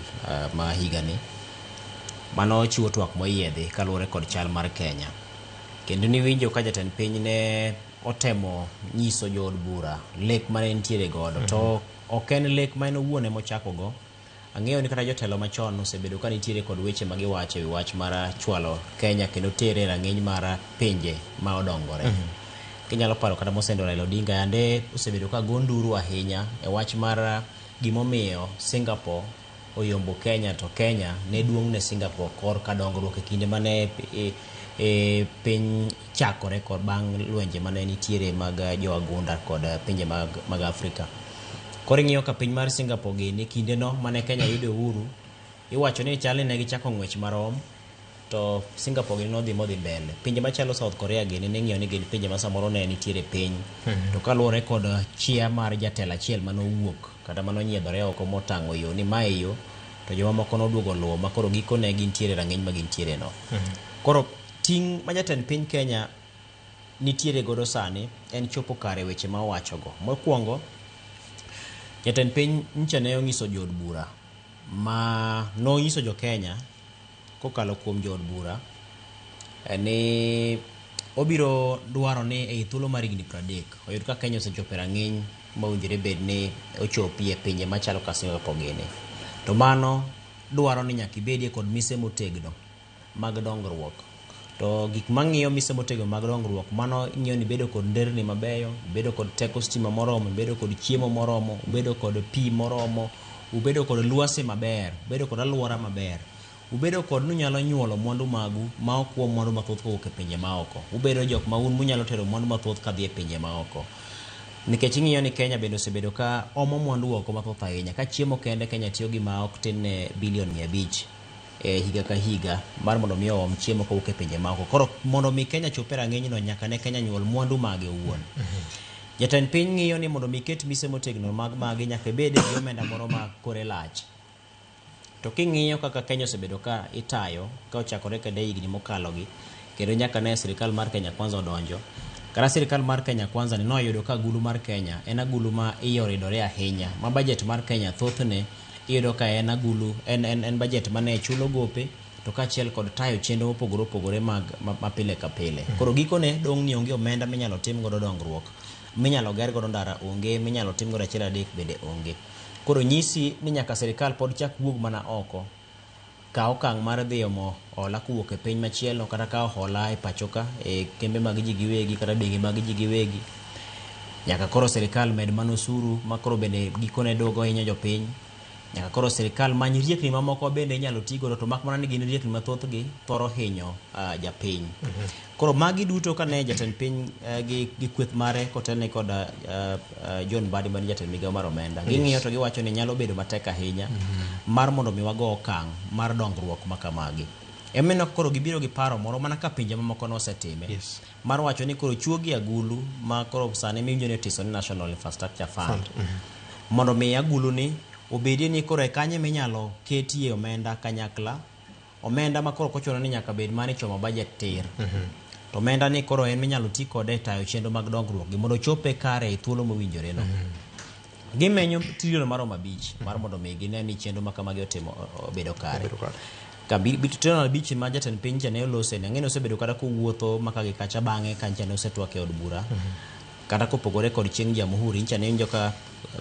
ma higani. Mano chiwo twak moyiedhi kaluwore kod chal mar Kenya. Kendo niwinjo ka jatend piny ne otemo nyiso jood bura lek mane entiere godo. To ok en lek ma en owuon emochako go. Ang'eyo ni kata jotelo machon osebedo ka nitiere kod weche ma giwacho e wi wach mar chwalo Kenya kendo tere e rang'iny mar pinje ma odongore. Kinyalo paro kata mosendo Raila Odinga yande osebedo ka go nduru ahinya e wach mar gimomiyo Singapore oyombo Kenya to Kenya ne duong' ne Singapore korka dongruok e kinde mane piny chakore kod bang' lwenje mane nitiere mag jowagunda kod pinje mag Afrika. Koro ing'iyo ka piny mar Singapore gini kinde no mane Kenya yudo uhuru iwacho ni chal ni ne gichako ng'wech marom to Singapore gini nodhi modhi mbele. Pinje machalo South Korea gini ning'iyo ni gin pinje ma samoro ne nitiere piny. To kaluwore kod chia mar jatelo achiel manowuok kata manonyiedhore oko motang'o yo ni mae yo to jomamoko noduogo luwo ma koro gikone gintiere rang'iny ma gintiere no. Koro ting' ma jatend piny Kenya nitiere godo sani en chopo kare weche ma owachogo. Mokwongo, jatend piny ncha ne onyiso jood bura ma nonyiso jo Kenya kokalo kuom jood bura ni obiro dwaro ni ei thuolo mar higni 30 oyud ka Kenya osechopo e rang'iny mowinjore bed ni ochopi e pinje machalo ka Singapore gini. To mano dwaro ni nyaka ibedie kod mise motegno mag dongruok. To gik mang'iyo mise motegno mag dongruok, mano ng'iyo ni ibedo kod nderni mabeyo, ibedo kod teko stima moromo, ibedo kod chiemo moromo, ubedo kod pi moromo, ubedo kod lwasi maber, ubedo kod alwora maber. Ubedo kod nunyalo nyuolo mwandu magu ma ok kuom mwandu mathoth kowuok e pinje maoko. Ubedo jok ma un munyalo tero mwandu mathoth kadhi e pinje maoko. Nikech ing'iyo ni Kenya bende osebedo ka omo mwandu oko mathoth ahinya. Ka chiemo kende Kenya tiyo gi ma ok tin ne bilion 500 e higa ka higa mar mondo mi oom chiemo kowuok e pinje maoko. Koro mondo mi Kenya chop e rang'iny no nyaka ne Kenya nyuol mwandu mage owuon. Jatend piny ng'iyo ni mondo mi ket mise motegno mag magi nyaka ibed gi omenda moro ma kore lach. To king'iyo kaka Kenya osebedo ka itayo ka ochakore kode higni mokalo gi kendo nyaka ne sirikal mar Kenya Kwanza odonjo. Kata sirikal mar Kenya Kwanza ni noyudo ka agulu mar Kenya en agulu ma iye oridore ahinya ma budget mar Kenya thothne iyudo ka en agulu en budget mane chulo gope to kaachiel kod tayo chenro mopogore opogore mag ma pile ka pile. Koro gikone dong' ni onge omenda minyalo tim godo dongruok, minyalo ger godo ndara onge, minyalo tim godo achiel adek bende onge. Koro nyisi ni nyaka sirikal pod chak wuog mana oko kaw okang' mar dhi omo hola kowuok e piny machielo kata kawo hola e pacho ka e kembe mag ji giwegi kata bengi mag ji giwegi. Nyaka koro sirikal med mana osuru ma koro bende gikone duogo hinyo jopiny. Nyaka koro sirikal many riekni mamoko bende inyalo ti godo to mak mana ni gin riekni mathothgi thoro hinyo japiny. Koro magi duto kane jatend piny gi kweth mare kotelne kod John Mbadi mane jatend migawo mar omenda. Ging'iyo to giwacho ni nyalo bedo matek ahinya mar mondo mi wago okang' mar dongruok ma kamagi. Emomiyo koro gibiro gi paro moro mana ka pinje mamoko nosetime. Yes. Mar wacho ni koro chuogi agulu ma koro sani miwinjo ni otiso ni National Infrastructure Fund. Mondo mi agulu ni obedie ni koro e kanye minyalo ketie omenda kanyakla. Omenda ma koro ok ochuno ni nyaka bed mane ichomo budget tir. To omenda ni koro en minyalo ti kode e tayo chenro mag dongruok gi mondo ochope kare e thuolo mowinjore no. Gimenyo trilion maromo 5 mar mondo mi gine ni chenro ma kamagi otimo obedo kare. Obedo kare. Ka trilion 5 ma jatend piny cha ne olose ni ang'e ni osebedo kata kowuotho maka gi kacha bang'e ka ncha ne osetwak e od bura. Kata kopogore kod chieng' Jamhuri ncha ne winjo ka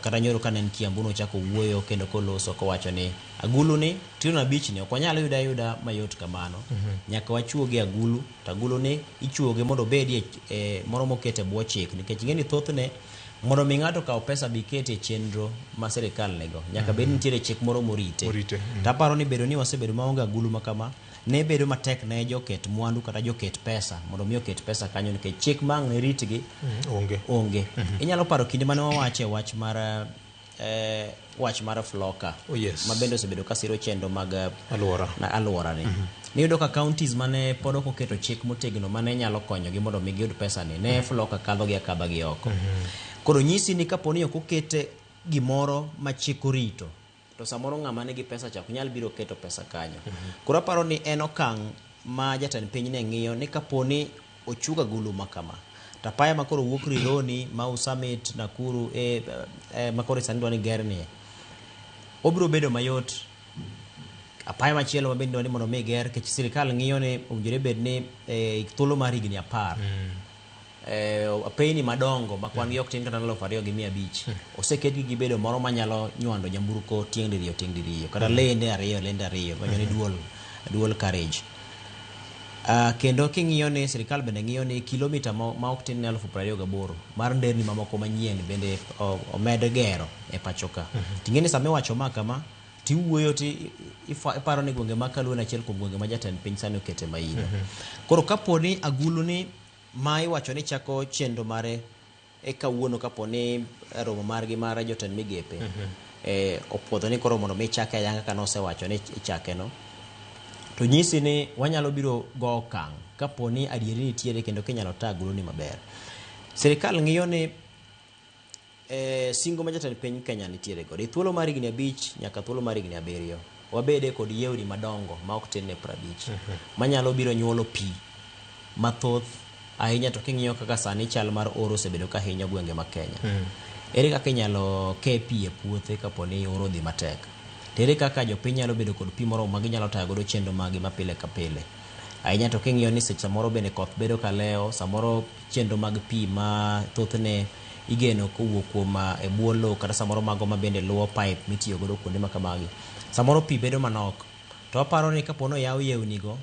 kata nyoro ka ne en Kiambu nochako wuoyo kendo koloso kowacho ni agulu ni trilion 5 ni ok wanyal yude ayuda mayot kamano. Nyaka wachuogi agulu to agulu ni ichuoge mondo obedie moro mokete bwo chik nikech ing'e ni thothne mondo mi ng'ato kaw pesa bi kete e chenro ma sirikal nigo nyaka bed ni nitiere chik moro morite. Morite, To aparo ni bedo ni wasebedo maonge agulu ma kama ne bedo matek ne joket mwandu kata joket pesa mondo mi oket pesa kanyo nikech chik ma ang' ne ritgi Onge. onge. Inyalo paro kinde mane wawache wach mar wach mar Floka. Oh, yes. Ma bende osebedo ka siro chenro mag Alwora. na alwora ni. Niyudo ka counties mane pod ok oketo chik motegno mane nyalo konyogi mondo mi giyud pesa ni ne Floka kadho gi akadha gi oko. Koro nyisi ni kapo ni ok okete gimoro ma chik orito to samoro ng'ama nigi pesa cha ok nyal biro keto pesa kanyo. Koro aparo ni en okang' ma jatend piny ne ng'iyo ni kapo ni ochung agulu ma kama to apaya ma koro wuok Rironi, Mau Summit, Nakuru ma koro sani dwa ni gernie obiro bedo mayot. Apaya machielo ma bende dwa ni mondo mi ger nikech sirikal ng'iyo ni owinjore bed ni thuolo mar higni 10 apeyni madongo ma kwan gi ok tin kata 2,500 oseketgi gibedo moro manyalo nywando nyamburko tieng' diriyo tieng' diriyo kata lende ariyo lende ariyo manyo ni dual carriage. Kendo king'iyo ni sirikal bende ng'iyo ni kilomita ma ok tin ne 28,000 mar nderni mamoko manyien bende omed gero e pacho ka. Ting'e ni sama iwacho ma kama tiwuoyo ti iparo ni gwenge mag Kaluo en achiel kuom gwenge ma jatend piny sani okete maino. Koro kapo ni agulu ni ma iwacho ni chako chenro mare e kawuono kapo ni romo margi mar jotend migepe opuodho ni koro mondo mi chake ayanga kaka nosewacho ni ichake no, to nyisi ni wanyalo biro go okang' kapo ni adieri nitiere kendo kinyalo ta agulu ni maber. Sirikal ng'iyo ni singo ma jatend piny Kenya nitiere godo e thuolo mar higni 5 nyaka thuolo mar higni 7 wabede kod yewni madongo ma ok tin ne 50 manyalo biro nyuolo pi mathoth ahinya to king'iyo kaka sani chal mar oro osebedo ka hinyo gwenge mag Kenya. Ere kaka inyalo ke pi e puothe kapo ni oro dhi matek? To ere kaka jopiny nyalo bedo kod pi moromo ma ginyalo tayo godo chenro maggi ma pile ka pile? Ahinya to king'iyo ni seche samoro bende koth bedo ka lewo, samoro chenro mag pi ma thothne igeno kowuok kuom e bwo lowo kata samoro mago ma bende luwo pipe mitiyo godo kuonde ma kamagi. Samoro pi bedo manok. To aparo ni kapo ni oyaw yewni go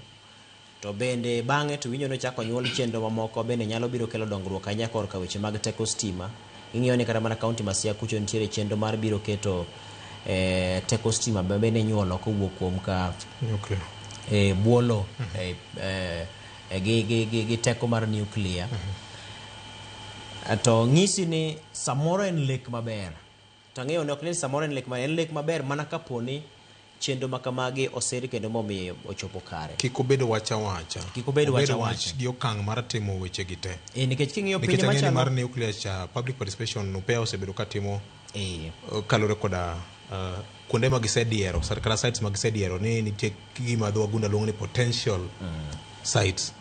to bende bang'e to winjo ni ochako nyuol chenro mamoko bende nyalo biro kelo dongruok ahinya korka weche mag teko stima. Ing'iyo ni kata mana kaunti ma Siaya kucho nitiere chenro mar biro keto teko stima ma bende inyuolo kowuok kuom ka Nuclear. Bwo lowo gi teko mar nuclear. To ng'isi ni samoro en lek maber. To ang'eyo ni ok ni samoro en lek maber, en lek maber mana kapo ni chenro ma kamagi osir kendo momiyo ochopo kare. Kik obed wach awacha. Kik obed wach awacha. Wach gi okang' mar timo weche gi te. Nikech king'iyo Nikech piny ang'eyo ni machalo mar nuclear cha public participation UPEA osebedo ka timo kaluwore koda kuonde ma gisediero, kata sites ma gisediero ni nitie gima dho wagunda luongo ni potential sites.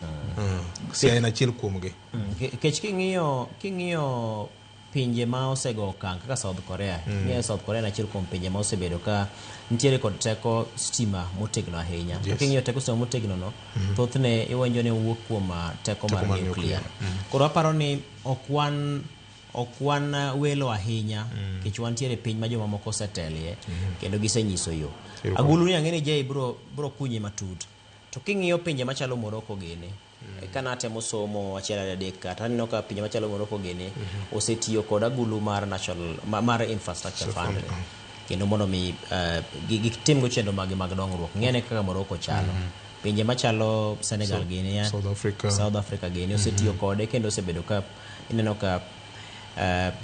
Siaya en achiel kuomgi. Nikech king'iyo pinje ma osego okang' kaka South Korea. Ing'eyo South Korea en achiel kuom pinje ma osebedo ka nitiere kod teko stima motegno ahinya. To king'iyo teko stima motegno no, thothne iwinjo ni owuok kuom teko mar mar nuclear. nuclear. Koro aparo ni ok wan welo ahinya, nikech wantiere piny ma jomamoko osetelie kendo gisenyiso yo. Agulu ni ang'e ni Jay bro kunye matut. To king'iyo pinje machalo Morocco gini, ka natemo somo achiel ariyo adek kata aneno ka pinje machalo Morocco gini osetiyo kod agulu mar national mar infrastructure fund. Kendo mondo mi gitimgo chenro magi mag dongruok. Ng'ene kaka Morocco chalo. Pinje machalo Senegal gini, South Africa. South Africa gini osetiyo kode kendo osebedo ka ineno ka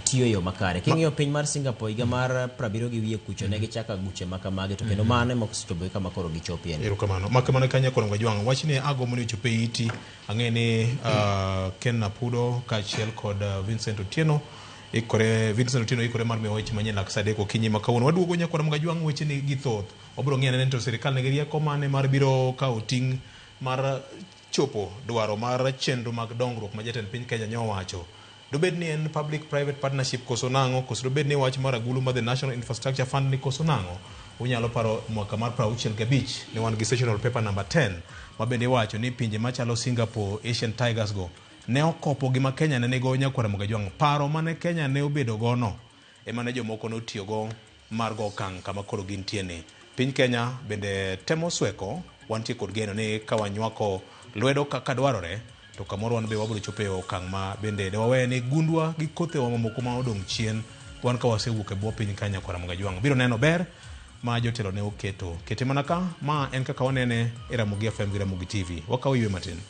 tiyo e yo makare. King'iyo piny mar Singapore higa mar 70 gi wiye kucho ne gichako aguche ma kamagi to kendo mano ema osechopo kama koro gichopie. Erokamano. Makamano kanya kono Gajwang'. Wachni agombo ni ochope iti. Ang'e ni Ken Napudo kaachiel kod Vincent Otieno ikore, Vincent Otieno ikore mar miyo weche manyien lak saa 3 okinyi ma kawuono. Waduogo nyakora Gajwang' weche ni gi thoth. Wabiro ng'iyo ane ni to sirikal nigi rieko mane mar biro kawo ting' mar chopo dwaro mar chenro mag dongruok ma jatend piny Kenya nyowacho. Dobed ni en public private partnership koso nang'o, koso dobed ni wach mar agulu mar the National Infrastructure Fund ni koso nang'o. Unyalo paro mwaka mar 65 ne wan gi sessional paper number 10 ma bende iwacho ni pinje machalo Singapore, Asian Tigers go ne okopo gima Kenya ne nigo nyakwara Mogajwang'. Paro mane Kenya ne obedo go no ema ne jomoko notiyogo mar go okang' kama koro gintie ni. Piny Kenya bende temo sweko, wantie kod geno ni ka wanywako lwedo kaka dwarore to kamoro wan be wabiro chopo e okang' ma bende ne wawe ni gundwa gi kothewa mamoko ma odong' chien wan ka wasewuok e bwo piny ka nyakwara Mogajwang'. Biro neno ber ma jotelo ne oketo. Kete mana ka, ma en kaka wanene e Ramogi FM gi Ramogi TV. Wakawo ywe matin.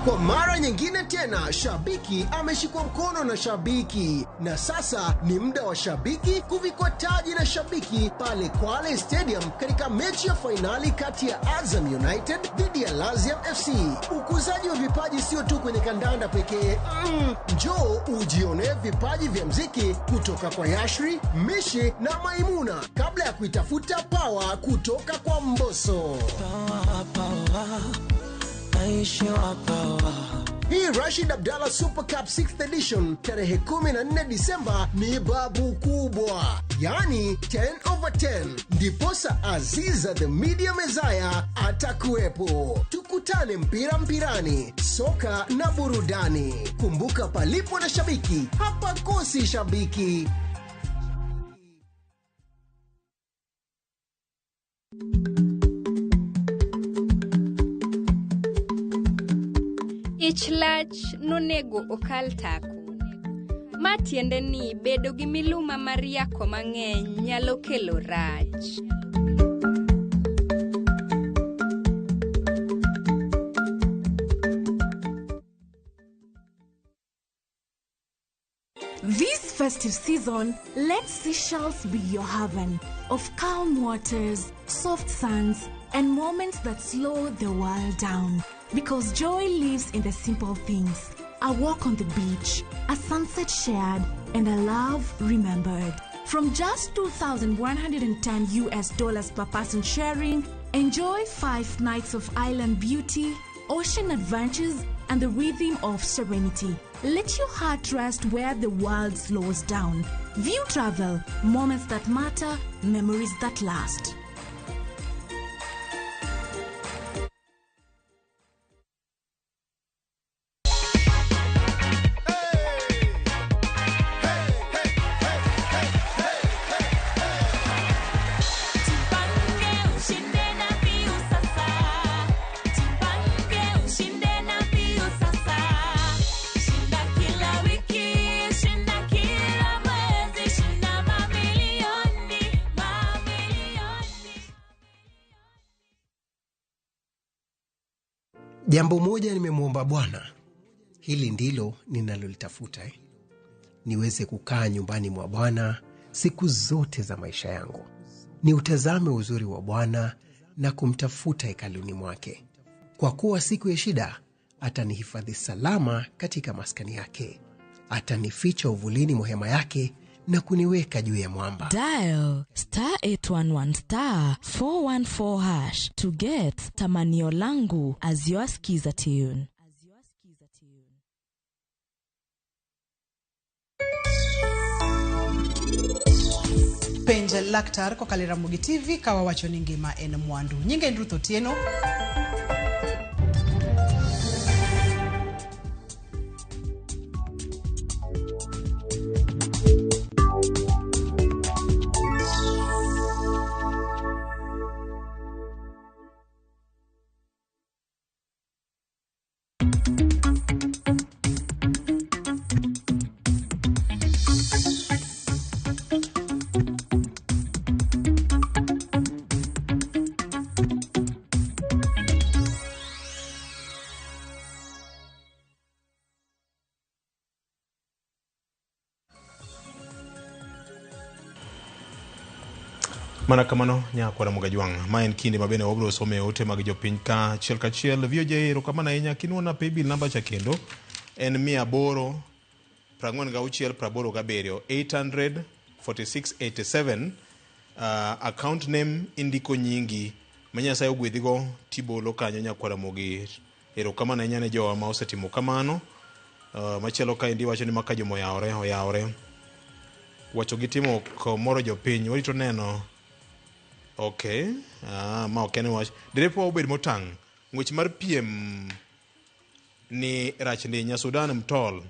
Kwa mara nyingine tena, shabiki ameshikwa mkono na shabiki, na sasa ni muda wa shabiki kuvikwa taji na shabiki pale Kwale Stadium katika mechi ya fainali kati ya Azam United dhidi ya Laziam FC. Ukuzaji wa vipaji sio tu kwenye kandanda pekee. Njoo ujione vipaji vya mziki kutoka kwa Yashri, Mishi na Maimuna kabla ya kuitafuta power kutoka kwa Mbosso. Hii Rashid Abdallah Super Cup 6th Edition tarehe 14 Disemba ni babu kubwa, yani 10/10. Ndiposa Aziza the Media Messiah atakuwepo. Tukutane mpira mpirani, soka na burudani. Kumbuka, palipo na shabiki hapakosi shabiki. Ich lach nonego okal tako. Ma tiende ni bedo gi miluma mar yako mang'eny nyalo kelo rach. This festive season, let Seychelles be your haven of calm waters, soft sands, and moments that slow the world down. Because joy lives in the simple things. A walk on the beach, a sunset shared, and a love remembered. From just $2,110 per person sharing, enjoy 5 nights of island beauty, ocean adventures, and the rhythm of serenity. Let your heart rest where the world slows down. View Travel, moments that matter, memories that last. Jambo moja nimemwomba Bwana, hili ndilo ninalolitafuta, Niweze kukaa nyumbani mwa Bwana siku zote za maisha yangu, niutazame uzuri wa Bwana na kumtafuta hekaluni mwake. Kwa kuwa siku ya shida atanihifadhi salama katika maskani yake, atanificha uvulini mwa hema yake na kuniweka juu ya mwamba. Dial star 811 star 414 hash to get Tamanio Langu as your skiza tune. Penj laktar kokalo e Ramogi TV ka wawacho ni ngima en mwandu. Nyinga en Ruth Otieno. Mana kamano nyakwara Mogajwang', ma en kinde ma bende wabiro somo e ote mag jopiny ka achiel kachiel. VOJ erokamano ahinya kinuona paybill namba cha kendo en 846 87 800 4687. Account name indiko nyingi ma Nyasaye ogwedhigo tibolo kanyo nyakwara Mogi. Erokamano ahinya ne jowa ma osetimo kamano. Machielo kaendi wacho ni maka jomo oyawore oyawore wacho gi timo ok moro jopiny warito neno. Okay, ma ok en wach derep wa obed motang' ng'wech mar piem ni rach ndi. Nyasudan Mtol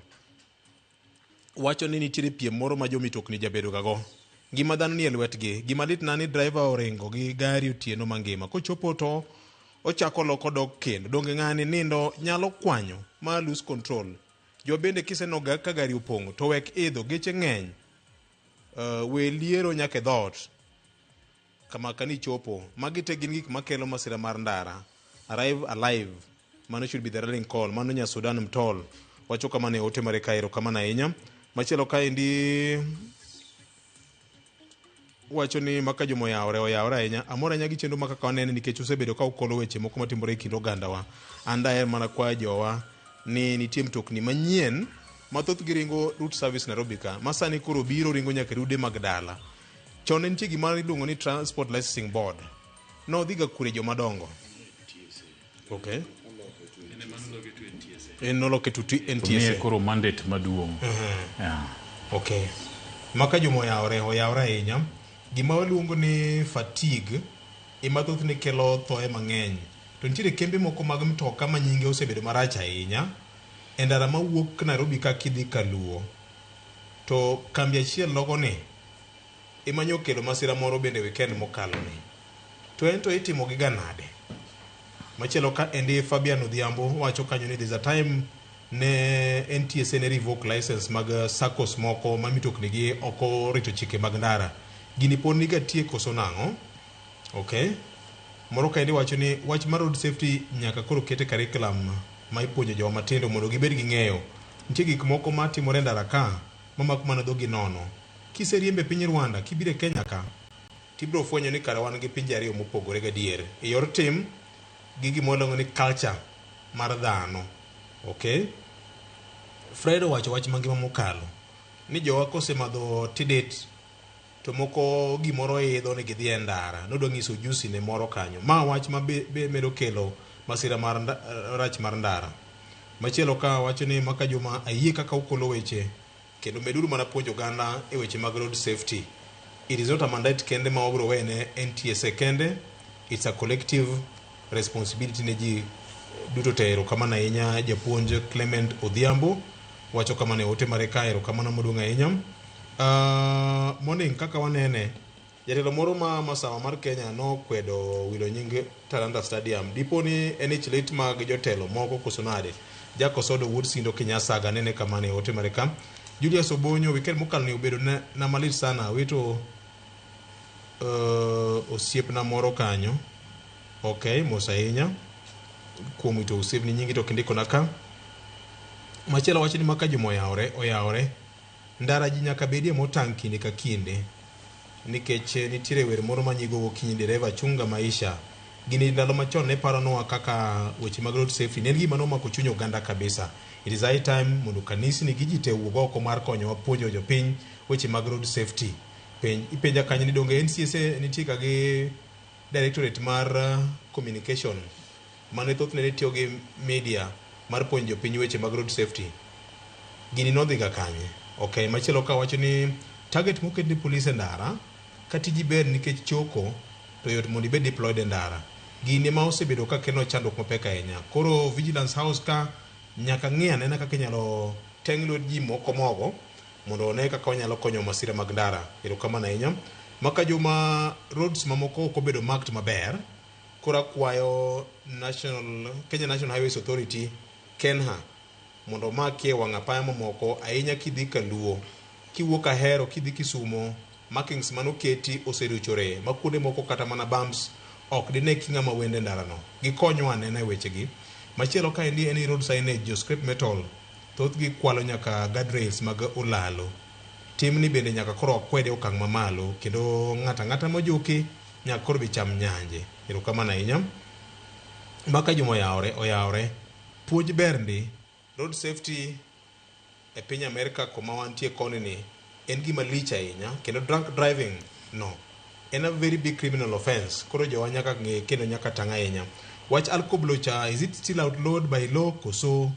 wacho ni nitiere piem moro ma jomitokni jabedo ga go, ngima dhano ni e lwetgi. Gima lit na ni driver oringo gi gari otieno mangima, kochopo to ochako loko dok kendo. Donge ng'ani nindo nyalo kwanyo ma lose control? Jo bende kiseneno ga ka gari opong'o to wek idho, geche ng'eny. We liero nyaka e dhoot kama kanichopo. Magi te gin gik makelo masira mar ndara. Arrive alive, mano should be the rallying call. Mano nya Sudan Mtol wacho kamano e ote mare ka. Erokamano ahinya. Machielo kaendi wacho ni maka jomo oyawore oyawore ahinya, amor ahinya gi chenro ma kaka wanene nikech usebedo ka ukolo weche moko matimore e kind ogandawa. An daher mana kwayo jowa ni nitie mtokni manyien ma thothgi ringo route service Nairobi ka ma sani koro biro ringo nyaka e rude mag dala. Chon ne nitie gima iluongo ni Transport Licensing Board, nodhiga kure joma dongo. Okay, en noloke to Miye NTSA. Koro mandate maduong'. Yeah. Okay, maka juma oyawore oyawore ahinya. Gima waluongo ni fatigue ema thothne kelo thoe mang'eny, to nitiere kembe moko mag mtoka ma nyinge osebedo marach ahinya e ndara mawuok Nairobi ka kidhi Kaluo, to kambi achiel nogo ni ema nyo kelo masira moro bende weekend mokalo ni to en to itimo gi ga nade? Machielo ka endi Fabian Odhiambo wacho kanyo ni there's a time ne NTSA ne revoke license mag SACCOS moko ma mitokni gi ok orito chike mag ndara. Gini pod niga tie koso nang'o? Okay, moro kaendi wacho ni wach mar road safety nyaka koro ket e curriculum ma ipuonjo jowa matindo mondo gibed gi ng'eyo. Nitie gik moko ma timore e ndara ka mamako mana dhogi nono. Kiseriembe piny Rwanda kibiro e Kenya ka tibiro fwenyo ni kara wan gi pinje ariyo mopogore gadier e yor tim gi gima waluongo ni culture mar dhano. Okay, Fred owacho wach mangima mokalo ni jowa kosemadho tidet to moko gimoro idho ni gidhi e ndara, nodwa nyiso ujusi ne moro kanyo ma wach ma be medo kelo masira mar rach mar ndara. Machielo ka wacho ni maka juma ayie kaka ukolo weche kendo meduru mana puonjo oganda e weche mag road safety. It is not a mandate kende ma wabiro wene NTSA kende, it's a collective responsibility ne ji duto te. Erokamano ahinya. Japuonj Clement Odhiambo wacho kamano e ote mare ka. Erokamano maduong' ahinya. Morning kaka wanene jatelo moro ma masawa mar Kenya nokwedo wilo nying Talanta Stadium, dipo ni en ich lit mag jotelo moko koso nade? Jack Osodo wuod Sindo Kinyasaga nene kamano e ote mare ka. Julius Obonyo, weekend mokalo ni obedo na malit sana, wito osiepna moro kanyo. Ok, mos ahinya kuom wito osiepni, nyingi to kindikona ka. Machielo wacho ni maka juma oyawore oyawore, ndara ji nyaka bedie motang' kinde ka kinde nikech nitiere wer moro manyigo gokinyi, dereva chunga maisha. Gini ndalo machon ne paronwa kaka weche mag road safety ne en gima nomako chuny oganda kabisa. It is high time mondo kanisni gi ji te owuog oko mar konyowa puonjo jopiny weche mag road safety. Penj ipenja kanyo ni donge NCSA nitie ga gi directorate mar communication mane thothne ne tiyo gi media mar puonjo jopiny weche mag road safety? Gini nodhi ga kanye? Okay, machielo ka wacho ni target moket ne police e ndara ka tiji ber nikech choko to yot mondo ibed deployed e ndara. Gini ema osebedo ka kelo chandruok mapek ahinya. Koro vigilance house ka nyaka ng'i anena kaka inyalo teng' lwet ji moko mogo mondo one kaka wanyalo konyo masira mag ndara. Erokamano ahinya. Maka juma roads mamoko ok obedo marked maber, koro akwayo National, Kenya National Highways Authority, KENHA, mondo omakie wang' apaya mamoko ahinya kidhi Kaluo kiwuok Ahero kidhi Kisumo. Markings manoketi oseruchore ma kuonde moko kata mana bumps ok dine ki ng'ama wende ndarano. Gikonywa anena e wechegi. Machielo kaendi en ni road signage, jo scrap metal thothgi kwalo nyaka guardrails mag olalo. Timni bende nyaka koro wakwede e okang' mamalo kendo ng'ato ang'ata mojuki nyaka koro bi cham nyanje. Erokamano ahinya. Maka Juma oyawore, oyawore. Puonj ber ndi. Road safety e piny Amerka kuma wantie koni ni en gima lich ahinya kendo drunk driving no en a very big criminal offense koro jowa nyaka ng'e kendo nyaka tang' ahinya. Wach alkoblo cha is it still outlawed by law koso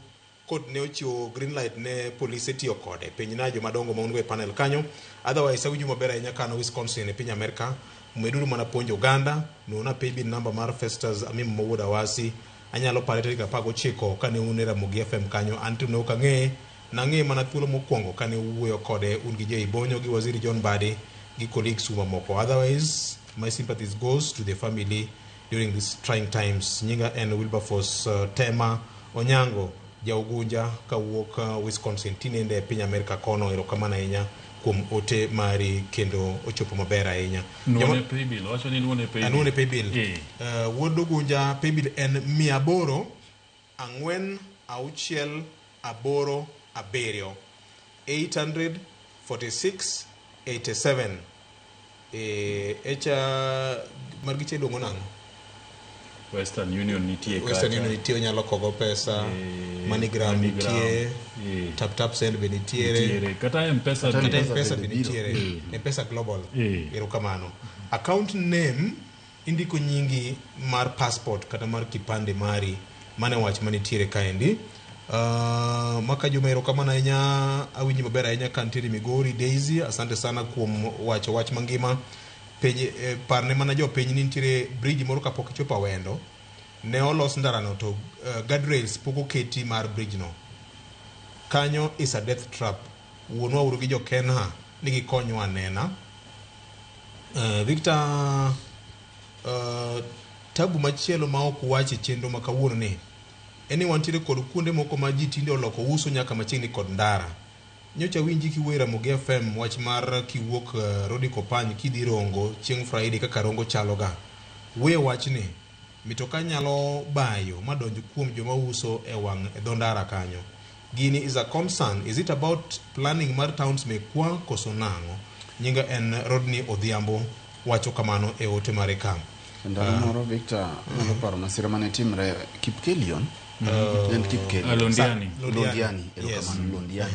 Court ne ochiwo green light ne polise tiyo kode. Penjna joma dongo ma un go e panel kanyo. Otherwise awinjo maber ahinya ka an Wisconsin e piny Amerka. Meduru mana puonjo oganda. Nuona paybill number mar Festus Amimo ma wuod Awasi. Anyalo pare tarik 19 kane un e Ramogi FM kanyo. Anto ne ok ang'eye. Nang'eye mana thuolo mokwongo kane uwuoyo kode un gi Jay Bonyo gi Waziri John Mbadi gi colleagues u mamoko. Otherwise my sympathies goes to the family during these trying times. Nyinga en Wilberforce Tema Onyango ja Ugunja kawuok Wisconsin tinende e piny Amerka kono. Erokamano ahinya kuom ote mari kendo ochopo maber ahinya. Nuone paybill, owacho ni nuone paybill. Anuone paybill. Eh. Wuod Ugunja paybill en 800 4 6 8 7 846 87 Eh, echa margi cha iluongo nang'o? Western Union nitie Western kacha. Union nitie onyalo kogo pesa, Eh, MoneyGram MoneyGram, nitie, eh. Tap Tap Send be nitiere, Nitiere. Kata M-Pesa kata be. M-Pesa be bende biro. nitiere, M-Pesa Global. Eh. Erokamano. Account name indiko nyingi mar passport kata mar kipande mari mane wach manitiere kaendi. Maka Juma erokamano ahinya awinji maber ahinya ka nitiere Migori Daisy asante sana kuom wacho wach mangima penj eh, parne mana jopiny ni nitiere bridge moro kapok ichopo Awendo ne olos ndarano to guardrails pok oketi mar bridge no kanyo is a death trap wuonwa uru gi jo Kenha ni gikonywa anena Victor tabu machielo ma ok wach e chenro ma kawuono ni en ni wantiere kod kuonde moko ma ji tinde oloko uso nyaka machiegni kod ndara. Nyocha winji kiwuoyo e Ramogi FM wach mar kiwuok Rodi Kopany kidhi Rongo chieng' Friday kaka Rongo chaloga. Wuoye wachni, mitoka nyalo bayo madonj kuom joma uso e wang' e dho ndara kanyo. Gini is a concern, is it about planning mar towns mekwa koso nang'o? Nyinga en Rodney Odhiambo wacho kamano e ote mare ka. Ndalo moro Victor anyalo paro masira mane timre Kipkelion. En Kipkelion. Londiani. Londiani, Yes. erokamano Londiani.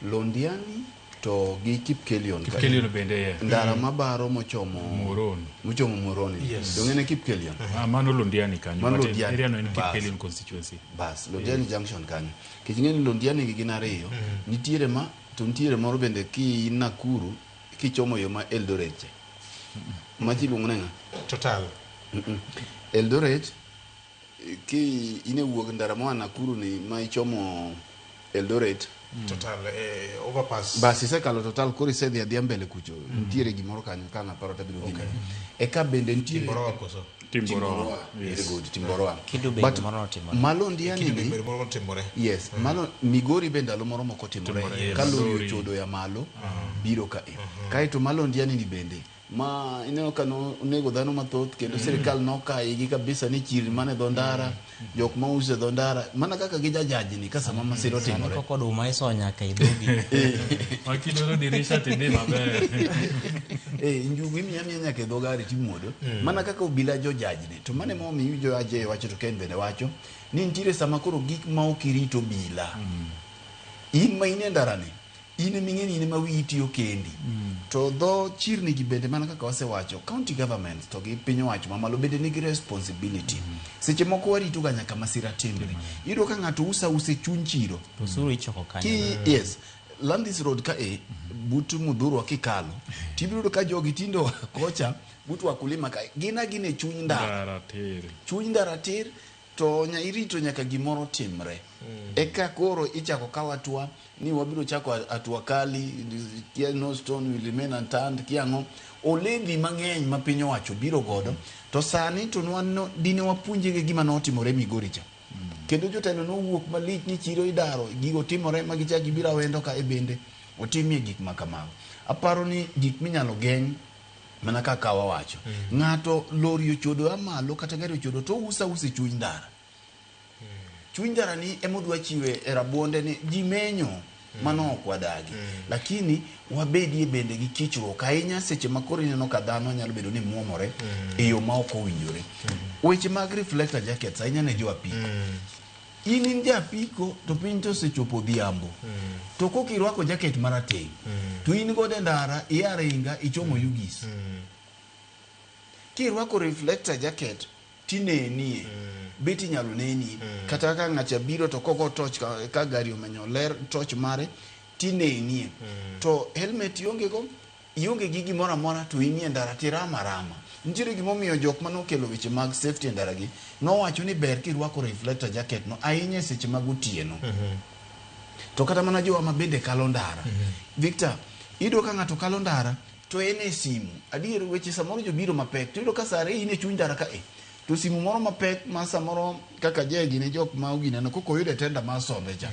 Londiani to gi Kipkelion. ka- Kipkelion bende ye. Ndara mabaro mochomo Muhoroni. Mochomo Muhoroni. Yes. Donge ne Kipkelion? Ah, mano Londiani kanyo. Mano But Londiani. Area no en Bas. Kipkelion constituency. Bas, Londiani Junction kanyo. Nikech ing'e ni Londiani gi gin ariyo. Nitiere ma to nitiere moro bende ki in Nakuru kichomo yo ma Eldoret cha. Machi iluongo ni ng'a? Total. Eldoret ki in e wuok ndara moa Nakuru ni ma ichomo Eldoret Total overpass. Bas isekalo total koro isedhi adhiya mbele kucho nitiere gimoro kanyo ka naparo tabiro gine eka bende nitiere Timboroa koso. Timboroa. Very good, Timboroa. Kidu be But gimoro notimore. Malondiani Kidu ni be moro notimore. Yes, malo Migori be ndalo moro moko timore Timore, yes. ka lori Lori. ochodo ya malo biro ka e. Kaeto Malondiani ni bende ma ineno ka nonego dhano mathoth kendo sirikal nokayi kabisa ni chirni mane dho ndara jok mauso e dho ndara mana kaka gi jajajni ka sama masira Sani otimore koko oduma iso nyaka e dhogi. Makidoro dirisha tidhi maber. Njugu imiya miya nyaka e dho gari timuodo mana kaka obila jojajni to mano emomiyo iwinjo Ajay wacho to Ken bende wacho ni nitiere sama koro gik ma ok irito obila in ma in e ndarani in ema ing'e ni in ema wiyi tiyo kendi to dho chirni gi bende mana kaka wasewacho county governments to gi piny owacho mamalo bende nigi responsibility seche moko warito ga nyaka masira timre iyudo ka ng'ato uso ausa e chuny chiro To osuru ichoko kanyo. ki yes Landis Road ka e but Mudhurwa kikalo tibiro yudo ka jogi tindo kocha but wakulima ka gin agina e chuny ndara Ndara tir. chuny ndara tir to nya irito nyaka gimoro timre eka koro ichako kaw hatua ni wabiro chako hatua kali kia no stone will remain unturned kia ang'o oledhi mang'eny ma piny owacho biro godo to sani to nwa no, dine wapuonjege gima notimore Migori cha kendo jotelo nowuok malich ni chiro idaro gigo timore ma gichak gibiro awendo ka e bende otimie gik ma kamago aparo ni gik minyalo geng' mana kaka wawacho ng'ato lori ochodo a malo kata gari ochodo to ouso ausa e chuny ndara chuny ndara ni ema odwa chiwe e rabuonde ni ji menyo Mano ok wadagi. Lakini wabedie bende gi kichruok ahinya seche ma koro ineno ka dhano nyalo bedo ni muomore e yo ma ok owinjore. Weche mag reflector jackets ahinya ne jo apiko. In in ja apiko to piny to osechopo odhiambo. To kok irwako jacket marateng' to in godo e ndara ia ringa ichomo Ugis. Kirwako reflector jacket tinenie bet inyalo neni kata ka ng'acha biro to kogo toch ka gari omenyo ler toch mare tinenie to helmet ionge go ionge gi gimoro amora to inie ndara tirama rama nitiere gimomiyo jok manokelo weche mag safety e ndara gi nowacho ni ber kirwako reflector jacket no ahinya e seche mag otieno to kata mana jowa ma bende kalo ndara Victor iyudo ka ng'ato kalo ndara to en e simu adier weche samoro jobiro mapek to iyudo ka sare in e chuny ndara ka e to simu moro mapek ma samoro kaka jegi ne jok ma ogineno koko oyudo e tenda mar sombe cha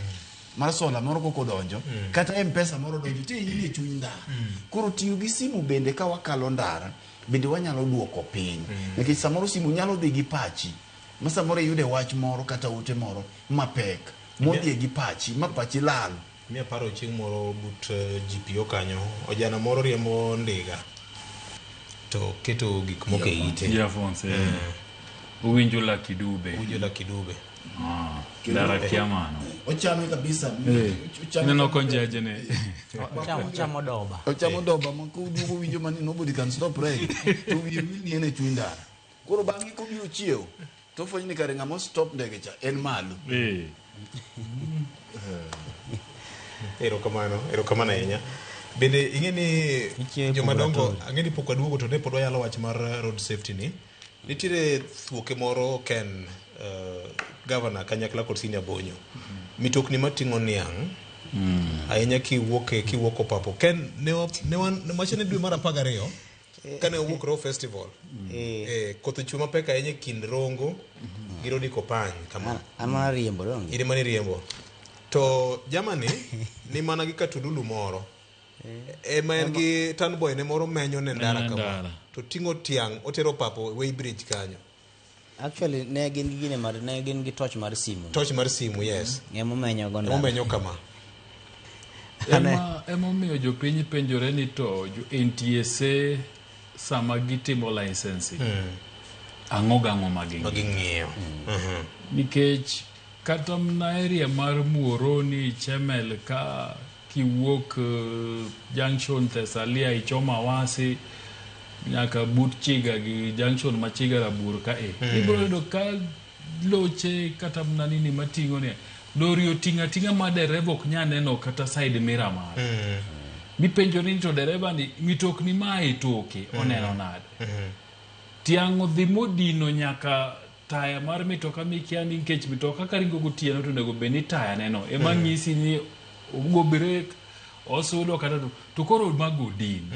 mar sola moro koko donjo kata mpesa moro donjo to in e chuny ndara koro tiyo gi simu bende ka wakalo ndara bende wanyalo duoko piny nikech samoro simu nyalo dhi gi pachi ma samoro iyude wach moro kata ote moro mapek modhi gi pachi ma pachi lal Miya paro chieng' moro but GPO kanyo, ojana moro riembo ndiga to keto gik moko e ite. Earphones, Owinjo Lucky Dube. Owinjo Lucky Dube. Ndara kia mano. Ochame kabisa. Ochame Ineno konjeje ne. Ochamo doba. Ochamo doba ma koduogo winjo mani nobody can stop reggae. To wiye wil ni en e chuny ndara. Koro bang'e kobiro chiewo to ofwenyo ni kare ng'ama stop ndege cha en malo. Erokamano, erokamano ahinya. Bende ing'e ni jomadongo ang'e ni pok waduogo to ne pod wayalo wach mar road safety ni. Nitiere thuoke moro Ken governor kanyakla kod senior Bonyo. Mitokni mating'o niang' ahinya kiwuok Opapo. Ken ne wacho ni dwe mar 12 kane owuok Roho Festival. Koth ochwe mapek ahinya e kind Rongo gi Rodi Kopany kama. An mana riembo donge. In mana riembo. To jamani ni mana gi katululu moro. Ema en gi tanboy ne moro menyo ne ndara kama. To ting'o tiang' otero Opapo weighbridge kanyo. Actually ne gin gi gine mar ne gin gi torch mar simu. Torch mar simu, yes. Ema menyo go ndara. Ema menyo kama. Ema omiyo jopiny penjore ni to jo NTSA sama gitimo licensing ang'o gang'o ma ging'iyo. Nikech kata mana area mar Muhoroni, Chemel ka kiwuok junction Thessalia ichomo Awasi nyaka but Chiga gi junction ma Chiga Rabuor ka e. Ibiro yudo ka loche kata mana nini mating'o ni lori oting'o ating'a ma dereba ok nyal neno kata side mirror mare. Mipenjo ni to dereba ni mitokni ma e toke oneno nade. Tiang' odhi modino nyaka taya mar mitoka mikia ni nikech mitoka ka ringo gotieno to onego bed ni taya neno ema nyisi ni ogo brek osudo kata to koro mago odin.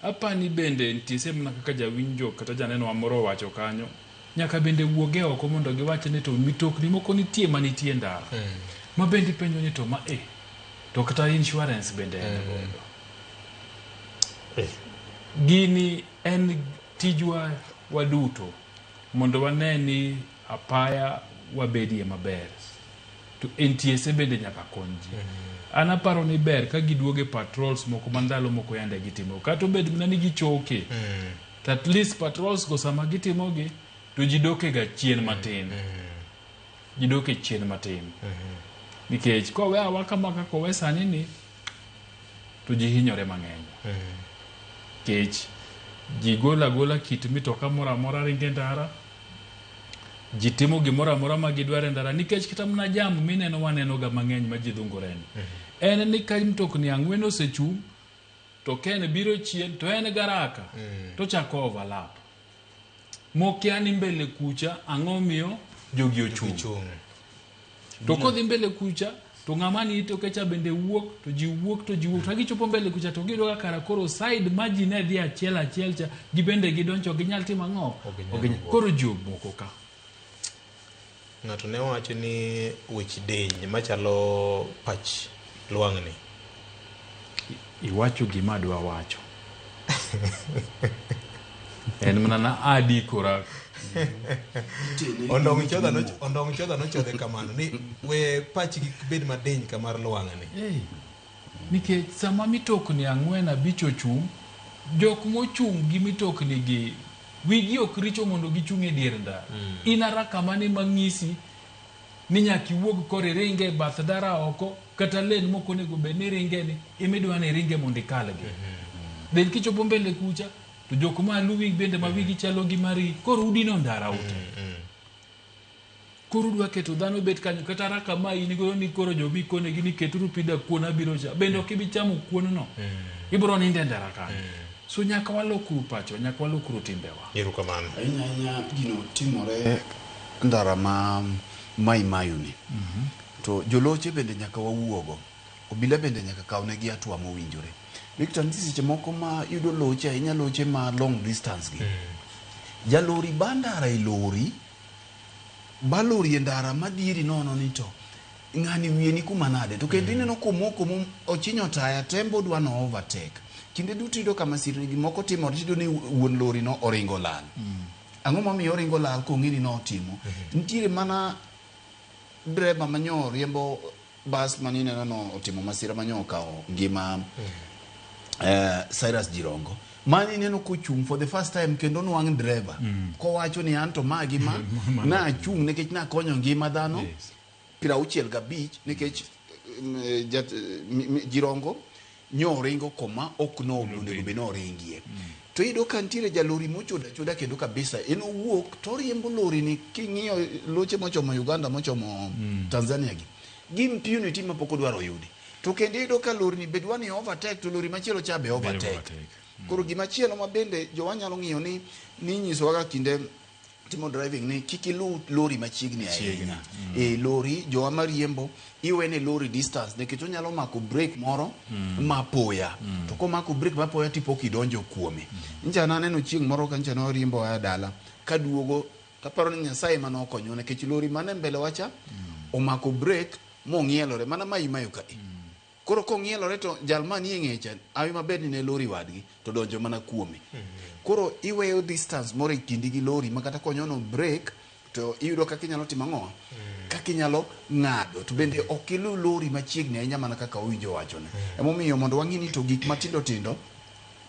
Apani bende NTSA mana kaka jawinjo kata janeno moro owacho kanyo nyaka bende wuoge oko mondo giwach ni to mitokni moko nitie manitie ndara ma bende ipenjo ni to ma to kata insurance bende en godo. Gini en tijwa waduto mondo wane ni apaya wabedie maber. To NTSA bende nyaka kony ji. An aparo ni ber ka giduoge patrols moko ma ndalo moko yande gitimo. Kata obed mana ni gichoke. To at least patrols go sama gitimogi to ji doke ga chien matin. Ji doke chien matin. Nikech kowe awa kama kaka owe sani ni to ji hinyore mang'eny. Nikech ji golo agola kit mitoka moro amora ringo e ndara. Ji timo gimoro amora ma gidwaro e ndara nikech kata mana jam mineno waneno ga mang'eny ma ji dhungore ni. En ni ka mtokni 4 osechung' to Ken biro chien to en garaka to chako overlap. Mokia ni mbele kucha ang'o miyo jogi ochung'. To kodhi mbele kucha to ng'ama ni toke cha bende wuok to ji wuok to ji wuok to gichopo mbele kucha to giyudo ka kara koro side ma ji ne dhi achiel achiel cha gibende gidonjo ginyal timo ang'o? Koro ji omoko ka. Ng'ato ne wacho ni wech deny machalo pach lwang'ni. Iwacho gima adwa wacho. En mana na adikora Ondong chodha no ondong chodha nochodhe kamano ni we pachgi kik bed madiny ka mar lwang'ni. Hey. Nikech sama mitokni ang'wen abich ochung', jok mochung' gi mitokni gi wigi ok richo mondo gichung' e dier ndara. In haraka mane mang'isi ni nyaka iwuog koro iringe e bath ndara oko kata lane mok onego bed ni iringe ni emidwa ni iringe mondo ikalgi. Then kichopo mbele kucha to jok ma luwi bende ma wigi chalo gi mari koro udino ndara ute. Koro udwa keto dhano bet kanyo kata haraka ma in godo ni koro jomi konegi ni keturu pida kuon abiro cha bende ok ibi chamo kuon no. Ibiro nindo e ndara kanyo. So nyaka walokuru pachwa, nyaka walokuru timbewa. Erokamano. Ahinya ahinya gino timore ndara ma Mai Mahiu ni. To joloche bende nyaka wawuogo. Obila bende nyaka kawnegi hatua mowinjore. Victor, nitie seche moko ma yudo loche ahinya loche ma long distance gi. Jalori ba ndara e lori, ba lori e ndara madieri nono ni to ng'ani wiye ni kuma nade to kendo ineno komoko mo ochinyo taya tembo odwa no overtake. Kinde duto iyudo ka masirni gi moko timore tiyudo ni wuon lori no oringo lal. Ang'o momiyo oringo lal kong'e ni notimo? Nitiere mana dreba manyo riembo bas manineno no otimo masira manyo okawo ngima Cyrus Jirongo. Mani ineno kochung' for the first time kendo nwang' driver kowacho ni anto ma gi ma nachung' nikech nakonyo ngima dhano 65 nikech Jirongo nyo ringo koma ok no onego bed ni oringie. To iyudo ka nitiere jalori mochodo achoda kendo kabisa en owuok to oriembo lori ni king'iyo loche mochomo Uganda mochomo Tanzania gi gi impunity mapok odwaro yudi. To kendo iyudo ka lori ni be dwa ni overtake to lori machielo cha be overtake. Overtake. Koro gimachielo ma bende jowa nyalo ng'iyo ni ninyisowa ga kinde timo driving ni kik iluw lori machiegni ahinya. E lori jowa mariembo iwene lori distance nikech onyalo mako brake moro mapoya. To komako brake mapoya tipo kidonjo kuome. Ncha naneno chieng' moro ka ncha noriembo aya dala kaduogo kaparo ni Nyasaye ema nokonyowa nikech lori mane mbele wacha omako brake mong'ielore mana Mai Mahiu ka. Koro kong'ielore to jal manie ng'eye cha awi maber ni ne lori wadgi to donjo mana kuome. Koro iweyo distance moro e kindi gi lori ma kata konyono brake to iyudo kaka inyalo timo ang'o? Kaka inyalo ng'ado to bende ok iluw lori machiegni ahinya mana kaka owinjo wachone. Emomiyo mondo wang'i ni to gik matindo tindo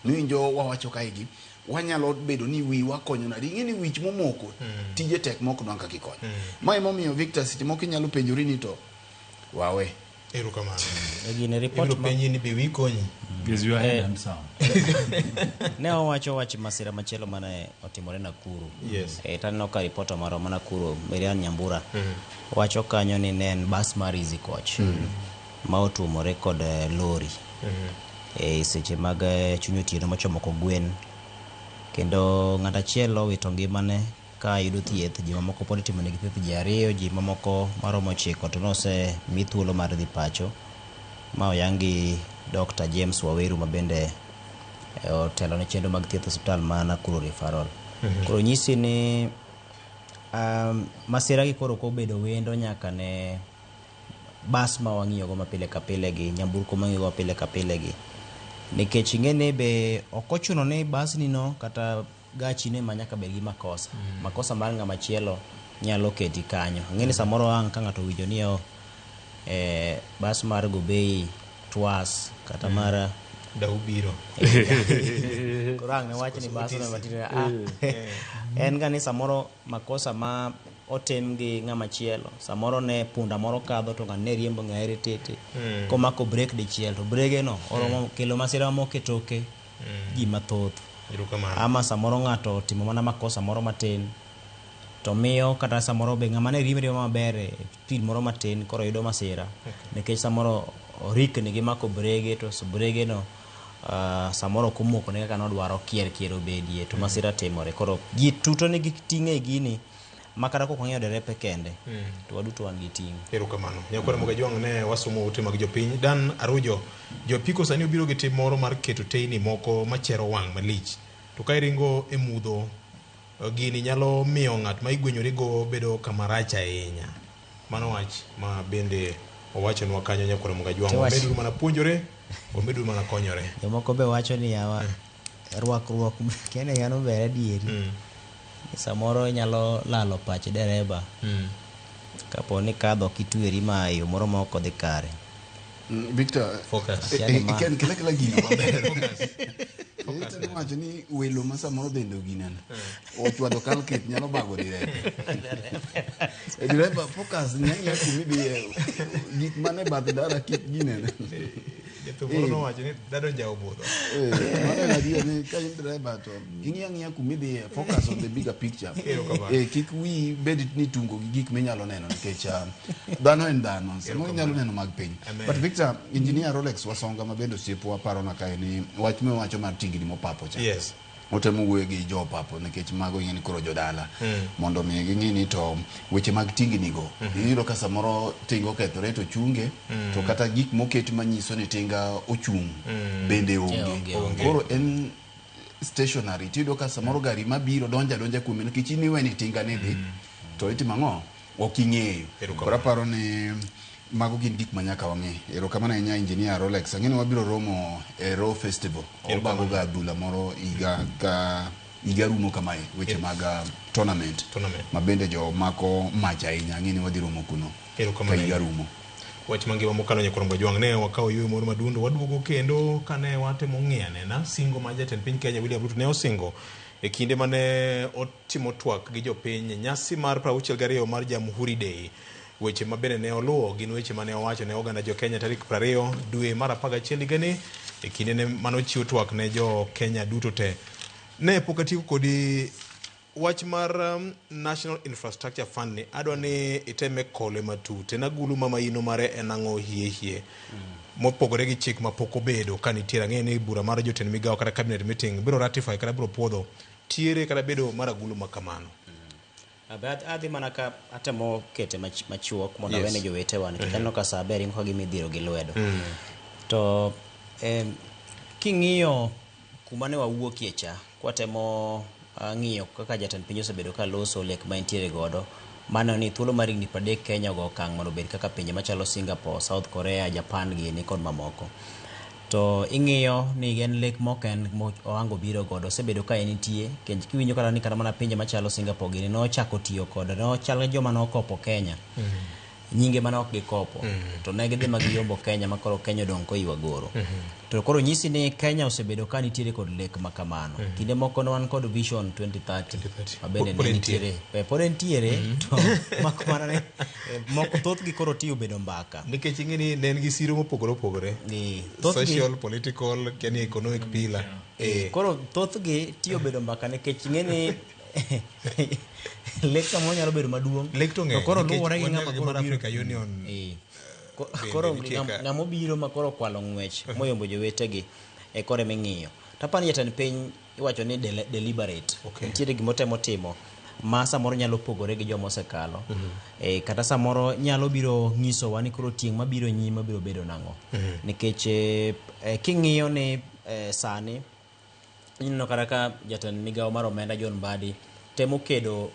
miwinjo wawacho kae gi wanyalo bedo ni wiwa konyo nade. Ing'e ni wich momoko tije tek mok nwang' kaka ikonyo. Ma emomiyo Victor seche moko inyalo penjori ni to wawe. Erokamano. E gine report Ibiro ma penji ni be wiyi konyi. Is your head and sound. ne owacho wach masira machielo mane otimore Nakuru. Yes. E, taneno ka ripota marwa ma Nakuru Miriam Nyambura wacho kanyo ni ne en bas mar Easy Coach ma otuomore kod lori e seche mag chuny otieno mochomo kogwen kendo ng'at achiel owito ngimane ka yudo thieth, ji mamoko pod itimo negi thieth ji ariyo, ji mamoko maromo 9 to nose mi thuolo mar dhi pacho ma oyang gi Dr. James Waweru ma bende otelo ne chenro mag thieth e osiptal ma Nakuru Referral. Koro nyisi ni masira gi koro kobedo wendo nyaka ne bas ma wang'iyogo ma pile ka pile gi, nyamburko ma wang'iyogo ma pile ka pile gi. Nikech ing'e ni be ok ochuno ni bas ni no kata gachi no ema nyaka bed gi makosa. Makosa mar ng'ama chielo nyalo keti kanyo. Ing'e ni samoro ang' ka ng'ato owinjo ni bas mar Gobei Tours kata mar Dau biro. Koro ang' ne wach ni bas no matinde en ga ni samoro makosa ma otim gi ng'ama chielo samoro ne punda moro kadho to ng'ani ne riembo ng'aere tete komako brake dichiel to brege no oromo kelo masira moko e toke ji mathoth. Erokamano. Ama samoro ng'ato otimo mana makosa moro matin to miyo kata samoro be ng'ama ne riembo riembo maber e speed moro matin koro yudo masira nikech samoro orikni gi mako brege to brege no samoro ok omoko ne kaka nodwaro kier kier obedie to masira timore. Koro ji tuto nigi ting' e gini ma kata kok wang'iyo derepe kende to waduto wan gi ting'. Erokamano. Nyakwar Ramogi Ajwang' ne wasomo ote mag jopiny. Dan Arujo, jopiko sani obiro gi tim moro mar keto teyni moko machero wang' malich. To ka iringo e mudho, gini nyalo miyo ng'at ma igwenyorigo bedo kama rach ahinya. Mano wach ma bende owachonwa kanyo Nyakwar Ramogi Ajwang'. Wameduru mana puonjore, wameduru mana konyore. Jomoko be wacho ni yawa rwakruok kene ng'ano ber adieri. Samoro inyalo lalo pach dereba kapo ni kadho ok itweri ma e yo moro ma ok odhi kare. Victor, Focus. Yani ma- iken kila kila gino maber. Itemo wacho ni welo ma samoro bende ogineno ochwado kalket nyalo bago direba. Direba focus ng'eny kumidhiye gik mane bath ndara kik ginene. Jathum moro nowacho ni dadonja obudho. Mano en adier ni ka in dereba to ing'i ang'iya kumidhiye, focus on the bigger picture. Erokamano. Kik wiyi bed ni tungo gi gik minyalo neno nikech dhano en dhano, samoro inyalo neno mag piny. Amen. But Victor, engineer Rolex Wasonga ma bende osiepwa parona kae ni wach miwacho mar tingni mopapo cha. Yes. Otemo wuoyo gi jopapo nikech mago ing'e ni koro jodala mondo mi ging'e ni to weche mag tingni go iyudo ka samoro tinga okethore to chunge to kata gik moket manyiso ni tinga ochung' bende onge. Onge, onge. Koro en stationary tiyudo ka samoro gari mabiro donja donja kuome nikech in iwe ni tinga ni dhi to itimo ang'o ok ing'eyo. Erokamano. Koro aparo ni mago gin gik ma nyaka wang'e. Erokamano ahinya engineer Rolex. Ang'e ni wabiro romo e Raw Festival. Obago ga adhula moro higa ka higa rumo kamae weche mag tournament. Tournament. Ma bende jo mako mach ahinya. Ang'e ni wadhi romo kuno Erokamano ka higa ahinya. rumo. Wach mangima mokalo nyakorongo jwang' ne wakawo yueyo moro madundo waduogo kendo kane watemo ng'iyo anena singo ma jatend piny Kenya William Ruto ne osingo e kinde mane otimo twak gi jopiny e nyasi mar 62 mar Jamhuri Day. Weche ma bende ne oluwo gin weche mane owacho ne oganda jo Kenya tarik 20 dwe mar 11 higani e kinde ne mane ochiwo twak ne jo Kenya duto te. Ne pok atieko kodi wach mar National Infrastructure Fund ni adwa ni iteme kole matut. En agulu ma maino mare en ang'o hie hie mopogore gi chik mapok obedo ka nitiere. Ang'eyo ni bura mar jotend migawo kata cabinet meeting biro ratify kata biro puodho tiere kata bedo mar agulu ma kamano. Abe adhi mana ka atemo kete machuok mondo Yes. awene jowetewa nikech aneno ka saa ber ingo ka gima idhiro gi lwedo. To king'iyo kuma ne wawuokie cha, kwatemo ng'iyo kaka jatend piny osebedo ka loso lek ma entiere godo, mano ni thuolo mar higni 30 Kenya ogo okang' mondo obed kaka pinje machalo Singapore, South Korea, Japan gini kod mamoko. To ing'iyo ni en lek mok en ohango biro godo, osebedo ka en nitie, kendo kiwinjo kata ni kata mana pinje machalo Singapore gini nochako tiyo kode, nochal joma nokopo Kenya. Nyinge mane ok gikopo to ne gidhi ma giyombo Kenya ma koro Kenya odong' koywa goro. To koro nyisi ni Kenya osebedo ka nitiere kod lek ma kamano. Kinde moko ne wan kod Vision 2030 2030. ma bende Pod ne entie. nitiere. Pod entiere to mak mana ni moko thothgi koro ti obedo mbaka. Nikech ing'e ni ne en gi siro mopogore opogore. Social, political, kendo economic pillar. Koro thothgi ti obedo mbaka nikech ing'e ni lek samoro nyalo bedo maduong'. Lek to ng'eny. Koro nikech luwore gi wan ng'ama nyaka gi koro mar biro. Africa Union. Bende Koro nitie ng'ama obiro ma koro okwalo ng'wech moyombo jowetegi e kore ming'iyo. Tapani jatend piny iwacho ni deliberate. Nitiere gima otemo timo ma samoro nyalo pogore gi joma osekalo. Kata samoro nyalo biro nyisowa ni koro tieng' mabiro nyime biro bedo nang'o. Nikech king'iyo ni sani ineno kata ka jatend migawo mar omenda John Mbadi temo kedo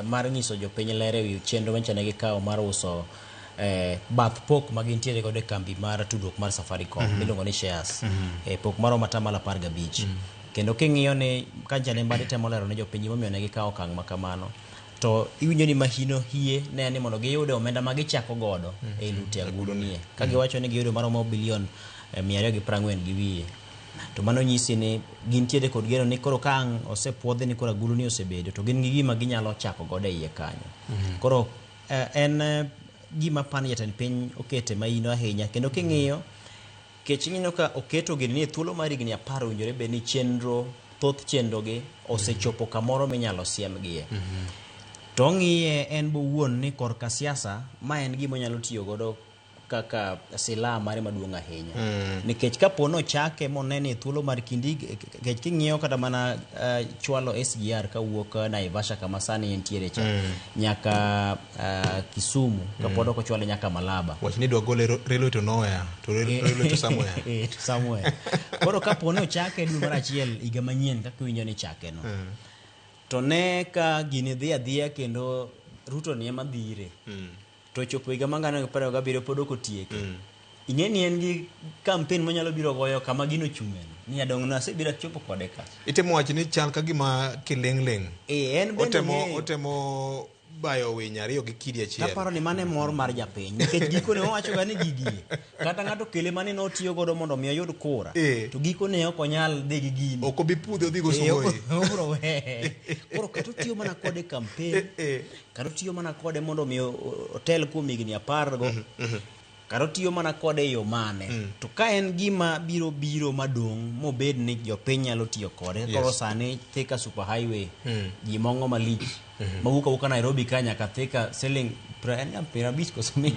mar nyiso jopiny ler ewi chenro manyicha ne gikawo mar uso bath pok ma gintiere godo e kambi mar tudruok mar Safaricom miluongo ni shares. Pok maromo atamalo 15. Kendo king'iyo ni kancha ne Mbadi temo lero ne jopiny gimomiyo ne gikawo okang' ma kamano, to iwinjo ni mahino hie ne en ni mondo giyude omenda ma gichako godo e lute agulu nie. Ka giwacho ni giyudo maromo bilion 240 gi wiye. To mano nyisi ni gintiere kod geno ni koro ka ang' osepuodhi ni koro agulu ni osebedo to gin gi gima ginyalo chako godo e iye kanyo. Koro en gima pan jatend piny okete maino ahinya kendo king'iyo kech ing'ino ka oketo gini ni e thuolo mar higni 10 owinjore bed ni chenro thoth chenrogi osechopo kamoro minyalo siemgie. To ong'iye en bowuon ni korka siasa ma en gima onyalo tiyo godo kaka silaha mare maduong' ahinya. Nikech kapo nochake monene e thuolo mar kindi nikech king'iyo kata mana chwalo SGR kawuok Naivasha kama sani entiere cha nyaka Kisumu kapod ok ochwale nyaka Malaba. Wach ni idwa gole railway to nowhere, to railway to somewhere. To somewhere. Koro kapo nochake dwe mar achiel higa manyien kaka iwinjo ni chake no. To ne ka gini dhi adhiya kendo Ruto ni ema dhire. To chopo higa mar 2027 pod ok otieke. Ing'e ni en gi campaign monyalo biro goyo kama gino ochung'e ni adong' nasebiro achopo kode ka. Itemo wacho ni chal ka gima kiling'ling'. Eh, en bende Otemo ong'eyo. otemo bayo winy ariyo gi kidi achiel. Taparo ni mano e mor mar japiny nikech gikone wawacho ga ni gigi kata ng'ato kele mane notiyo godo mondo mi oyud kura Eh. to gikone ok onyal dhi gi gini. Ok obi pudhe odhi go Eh, Sugoi. obiro weye. Koro kata otiyo mana kode e campaign Eh, kata otiyo mana kode mondo mi otel kuom higni 10 go kata otiyo mana kode e yo mane to ka en gima biro biro madong' mobed ni jopiny nyalo tiyo kode koro Yes. sani Thika super highway ji mong'o malich mawuok awuoka Nairobi ka nyaka Thika siling en ga 50 koso mia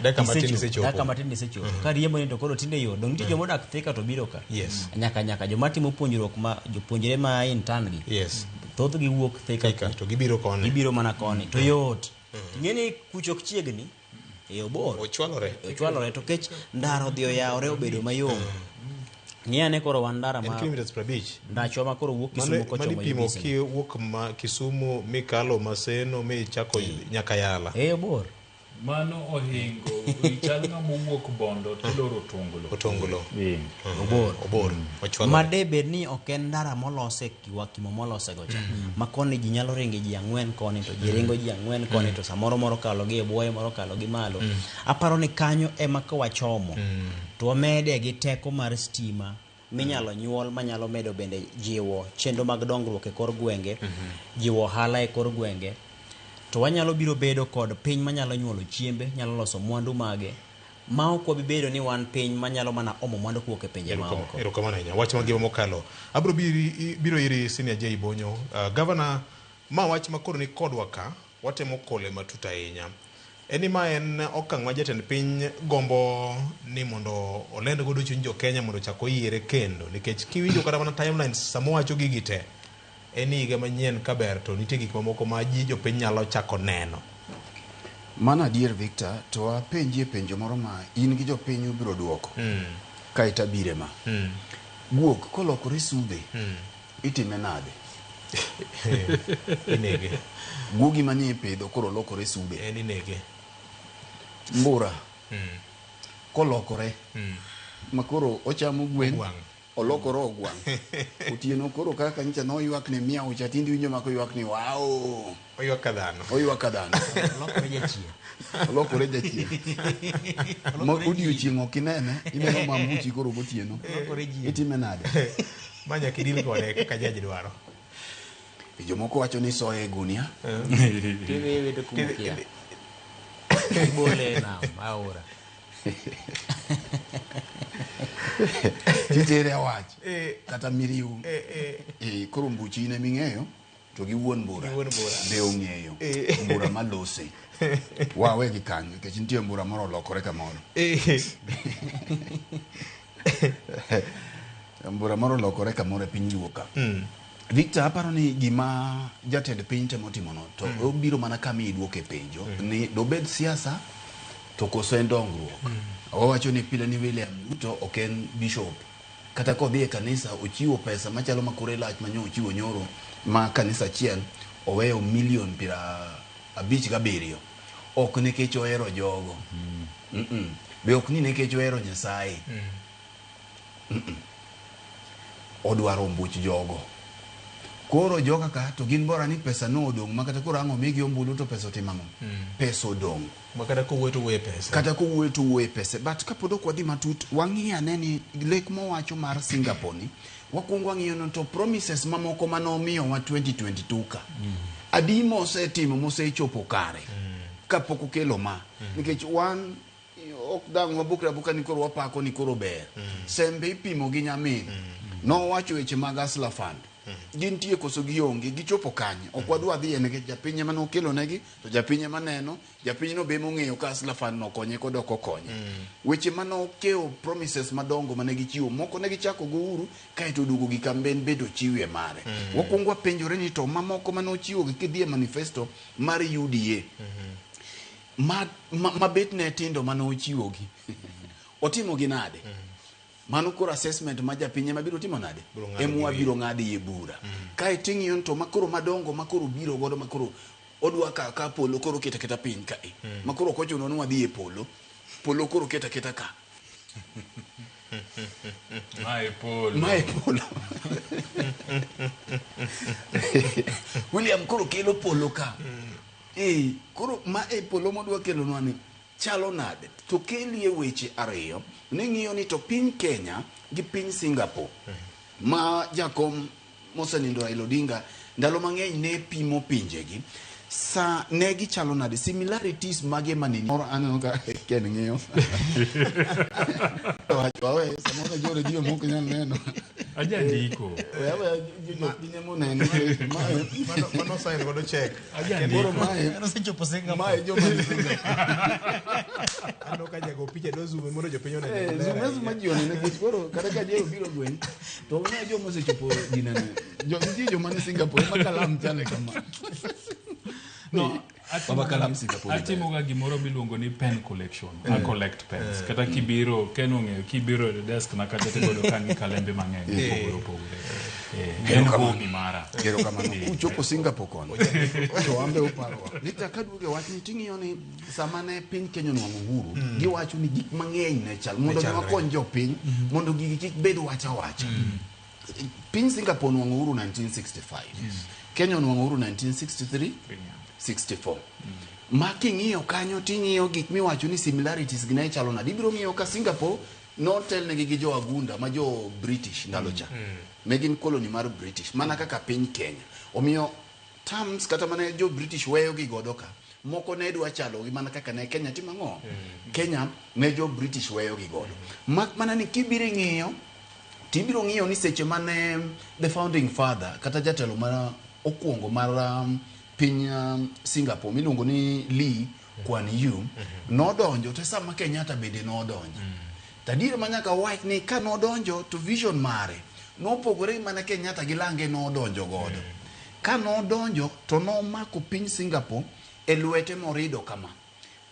Dakika matin Isechopo. isechopo. Dakika matin isechopo ka riembo ni to koro tinde yot dong' nitie joma odak Thika to biro ka Yes. nyaka nyaka joma timo puonjruok ma jopuonjre ma intern gi Yes. thothgi wuok Thika Thika to gibiro koni. gibiro mana koni to yot ing'e ni kucho ok chiegni e obor Ochwalore. ochwalore to kech ndara odhi oyawore obedo mayom ng'i ane koro wan ndara En ma kilomitas 50. ndachwa ma koro wuok Mano Kisumu kochomo mano ipimo UBC. kiwuok ma Kisumu mikalo Maseno michako nyaka Yala. e obor Mano ohingo chal ng'ama owuok Bondo tiloro Otonglo. Otonglo. Obor. Obor. Ochwalore. ma de bed ni ok en ndara molose kiwa kimo molose go cha ma koni ji nyalo ringo ji ang'wen koni to ji ringo ji ang'wen koni to samoro moro kalo gi e bwoye moro kalo gi malo aparo ni kanyo ema ka wachomo to wamede gi teko mar stima minyalo nyuol manyalo medo bende jiwo chenro mag dongruok e kor gwenge jiwo ohala e kor gwenge to wanyalo biro bedo kod piny manyalo nyuolo chiembe nyalo loso mwandu mage ma ok wabi bedo ni wan piny manyalo mana omo mwandu kowuok e pinje maoko. Erokamano ahinya. Wach mangima mokalo. Abiro biro iri Senior J Bonyo. Governor, ma wach ma koro ni kodwa ka, watemo kole matut ahinya. En ni ma en okang' ma jatend piny gombo ni mondo olend godo chuny jo Kenya mondo ochak oyiere kendo. Nikech kiwinjo kata mana timelines sama owacho gigi te, en ni higa manyien kaber to nitie gik mamoko ma ji jopiny nyalo chako neno. Mano adier Victor, to apenjie penjo moro ma in gi jopiny ubiro duoko. Kaeto abire ma. Guok kolokore sudhe, itime nade? Inege. Guogi manie ipidho koro lokore sudhe. En inege. Mbura kolokore ma koro ochamo gwen Ogwang'. olokore ogwang'. Otieno koro kaka nyicha noywak ni miau cha tinde iwinjo mako ywak ni wao. Oywak ka dhano. Oywak ka dhano. Olokore jachien. Olokore jachien. Ma odiochieng' ok inene, ineno mambuchi koro gotieno. Olokore ji. Itime nade? Ma nyaka idil kode kaka jaji dwaro. Jomoko wacho ni soye e gunia. Tidhi iwito kuma okia. Ibole e nam, aora. Titere awach. Kata miriu. Koro mbuchi in eming'eyo to gi wuon mbura. Gi wuon mbura. Be ong'eyo. Mbura malose. Wawe gi kanyo nikech nitie mbura moro olokore kamoro. Mbura moro olokore kamoro e piny Luo ka. Victor, aparo ni gima jatend piny temo timono to obiro mana kama iduoke penjo ni dobed siasa to koso en dongruok. Wawacho ni pile ni William Ruto ok en bishop. Kata kodhi e kanisa ochiwo pesa machalo ma kore lach manyo ochiwo nyoro ma kanisa achiel oweyo milion 57. Ok nikech ohero jogo. Be ok ni nikech ohero Nyasaye. Odwaro ombuch jogo. Koro joka ka to gin bora ni pesa no odong' ma kata koro ang' omigi ombulu to pesa otimo ang'o? Pesa odong'. Ma kata kowuoyo to wuoyo e pesa. Kata kowuoyo to wuoyo e pesa. But kapod ok wadhi matut, wang'i ane ni lek mowacho mar Singapore ni, wakwongo wang'iyo ni to promises mamoko manomiyowa 2022 ka. Adi mosetimo mosechopo kare kapok okelo ma. Nikech wan ok dang' wabukre abuka ni koro wapako ni koro ber. Sembe ipimo gi nyamin. Nowacho weche mag Hustler Fund. Gintie koso gionge, gichopo kanye? Ok wadwa dhiye nikech japiny ema nokelo negi, to japiny ema neno, japiny no be mong'eyo ka Hustler Fund nokonye kod ok okonye. Weche manokewo promises madongo mane gichiwo, moko ne gichako go uru, kaeto oduogo gi kamben bende ochiwe mare. Wakwongo wapenjore ni to mamoko mane ochiwo gi kidhi e manifesto mar UDA, ma bet ne tindo mane ochiwogi, otimo gi nade? Mano koro assessment ma japiny ema biro timo nade? Biro ng'ado Ema gi wabiro ng'ado iye bura. Kae ting'iyo to makoro madongo makoro biro godo makoro odwa ka polo koro keto aketa piny kae. Makoro ok ochuno ni wadhi e polo. Polo koro keta keta ka. Mae polo. Mae polo. William koro kelo polo ka. Eh, koro ma e polo modwa kelonwa ni chalo nade? To kelie weche ariyo ni ng'iyo ni to piny Kenya gi piny Singapore ma jakom mosenindo Raila Odinga ndalo mang'eny ne pimo pinjegi sa ne gichalo nade similarities mage mane moro aneno ka Ken ng'iyo wacho wawe samoro jo redio mok nyal neno Ajandiko. we aweya jopiny ema oneno mae Mano sign godo check. koro mae Osechopo Singapore. mae joma ni Singapore Aneno ka jago picha dwa zoom mondo jopiny onene. Eh, maber zoom ahinya. azuma ji onene nikech koro kata ka jeo biro gweng' to one joma osechopo ginene jo nitie joma ni Singapore ema kalam chale kama No, Baba kalam Singapore ni ber. atimoga gimoro miluongo ni pen collection. I collect pens. Kata kibiro, Ken ong'eyo, kibiro e desk na kacha tiyudo ka an gi kalembe mang'eny mopogore opogore. Eh, en hobby mara. Erokamano. Kuchopo Singapore kono to wambe uparwa. Victor, kaduogo e wachni ting'iyo ni sama ne piny Kenya onwang'o uhuru, giwacho ni gik mang'eny ne chal mondo mi chalre. wakony jopiny mondo gigi kik bed wacha wacha. Piny Singapore onwang'o uhuru 1965. Kenya onwang'o uhuru 1963 64. Ma king'iyo kanyo ting'iyo gik miwacho ni similarities gi ne chalo nade. Ibiro ng'iyo ka Singapore notelnegi gi jo Agunda ma jo British ndalo cha. Ne gin colony mar British mana kaka piny Kenya. Omiyo terms kata mana jo British weyo gi godo ka moko ne dwa chalo gi mana kaka ne Kenya timo ang'o? Kenya ne jo British weyo gi godo. Mak mana ni kibiro ng'iyo tibiro ng'iyo ni seche mane the founding father kata jatelo mar okwongo mar piny Singapore miluongo ni Lee Kuan Yew nodonjo to sama Kenyatta bende nodonjo. To adier ma nyaka wach ni ka nodonjo to vision mare nopogore gi mana Kenyatta gi lange nodonjo godo. Ka nodonjo to nomako piny Singapore e lwete morido kama.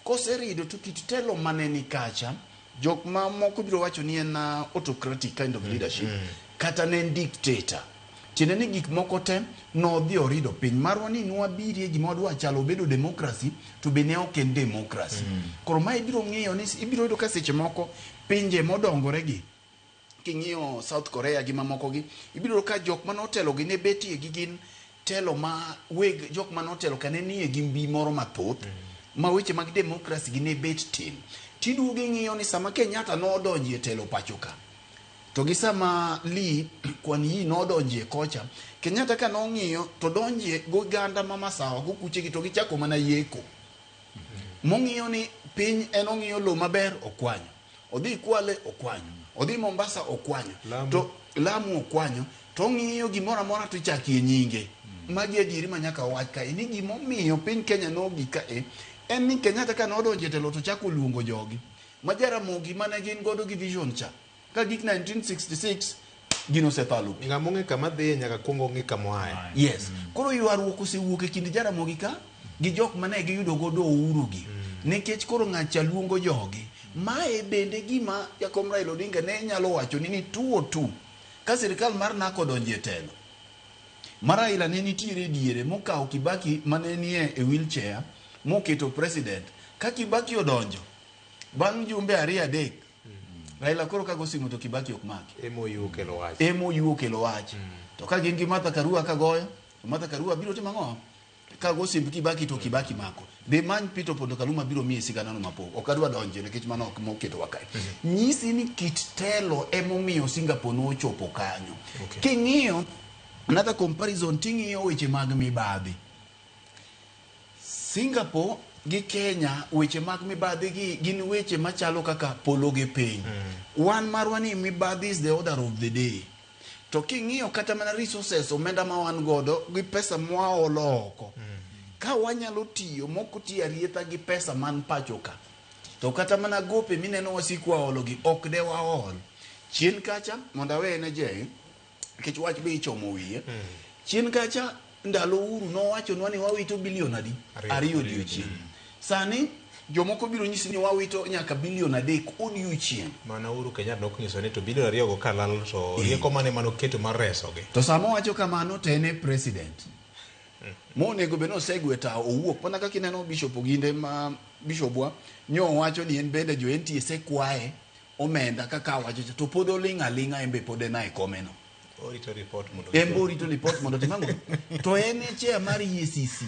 Koserido to kit telo mane ni kacha, jok ma moko biro wacho ni en autocratic kind of leadership kata ne en dictator. Tiende ni gik moko te nodhi orido piny. Marwa ni nwabirie gima wadwa chalo obedo democracy to be ne ok en democracy. Koro ma ibiro ng'iyo ni ibiro yudo ka seche moko pinje modongore gi king'iyo South Korea gi mamoko gi ibiro yudo ka jok manotelo gi ne betie gi gin telo ma weg jok manotelo ka ne nie gi mbi moro mathoth ma weche mag democracy gi ne bet tin. Tiduogo ing'iyo ni sama Kenyatta nodonjo e telo pacho ka to gi sama Lee Kuan Yew nodonjie kocha, Kenyatta ka nong'iyo to donjie goganda ma masawa gokuchegi to gichako mana yeko. Mong'iyo ni piny en ong'iyo lowo maber okwanyo. Odhi Kwale okwanyo. Odhi Mombasa okwanyo. Lamu. To Lamu okwanyo. To ong'iyo gimoro amora to ichakie nyinge. Magi adieri ma nyaka wach kae ni gimomiyo piny Kenya nogik kae en ni Kenyatta ka nodonjo e telo to chako luongo jogi. Ma Jaramogi mane gin godo gi vision cha. Ka gik 1966 gino osethalo pi. Ng'ama ong'e kama dhiye nyaka kuong ong'e kama oaye. Yes. Koro ywaruok osewuok e kind Jaramogi ka gi jok mane giyudo godo uhuru gi. Nikech koro ng'acha luongo jogi. Mae bende gima jakom Raila Odinga ne nyalo wacho ni 202 ka sirikal mar NARC odonjo e telo. Ma Raila ne nitiere e diere mokawo Kibaki mane nie e wheelchair moketo president. Ka Kibaki odonjo bang' jumbe 2-3 Raila koro kago simu to Kibaki ok maki. MOU okelo wach. MOU okelo wach. To ka gin gi Martha Karua ka goyo, to Martha Karua biro timo ang'o? Ka go simb Kibaki to Kibaki mako. Dhi many Peter Opondo Kaluma biro miyi siganano mapok. Ok adwa donje nikech mano ok moketowa kae. Nyisi ni kit telo emomiyo Singapore nochopo kanyo. Okay. King'iyo another comparison ting'iyo weche mag mibadhi. Singapore gi Kenya weche mag mibadhi gi gin weche machalo kaka polo gi piny. Wan marwa ni mibadhi is the order of the day. To king'iyo kata mana resources omenda ma wan godo gi pesa mwaolo oko. Ka wanyalo tiyo mok tiyo arietha gi pesa man pacho ka. To kata mana gope mineno wasik waolo gi ok de waol. Chien kacha mondo aweye ne Jay nikech wach be ichomo wiye. Chien kacha ndalo Uhuru nowachonwa ni wawito bilion adi? Ariyo odiochieng'. Sani jomoko biro nyisi ni wawito nyaka bilion 3 odiochieng'. Mana Uhuru Kenyatta noknyiso ni to bilion 2 go kalal to rieko mane manoketo mar resogi. To sama owacho kamano to en e president. Monego bed ni osegwe tawo owuok mana kaka ineno Bishop Oginde ma bishopwa nyo wacho ni en bende jo NTSA kwaye omenda kaka wacho cha to pod oling' aling'a en be pod en e komeno. Orito report mondo En be orito report mondo otim ang'o? To en e chair mar EACC.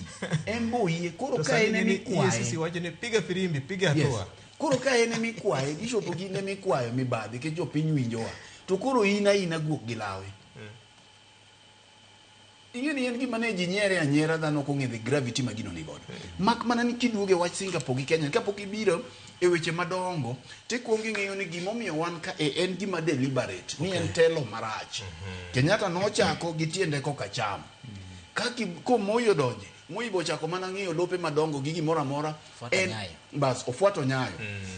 En be oyie. Koro To ka sani en nini emikwaye. EACC wacho ni piga firimbi, piga Yes. hatua. Koro ka en emikwaye, Bishop Oginde emikwayo mibadhi nikech jopiny winjowa. To koro in aina guok gi lawe. Ing'e ni en gima ne ji nyiere anyiera dhano ok ong'e the gravity ma gino ni godo. Mak mana ni kiduogo e wach Singapore gi Kenya, kapok ibiro e weche madongo, tikuongo ing'eyo ni gimomiyo wan ka e en gima deliberate, ni en telo marach. Kenyatta nochako gi tiende koka cham. Ka ko Moi odonje, Moi be ochako mana ng'iyo lope madongo gi gimoro amora. Fuato nyayo. Bas, ofuato nyayo.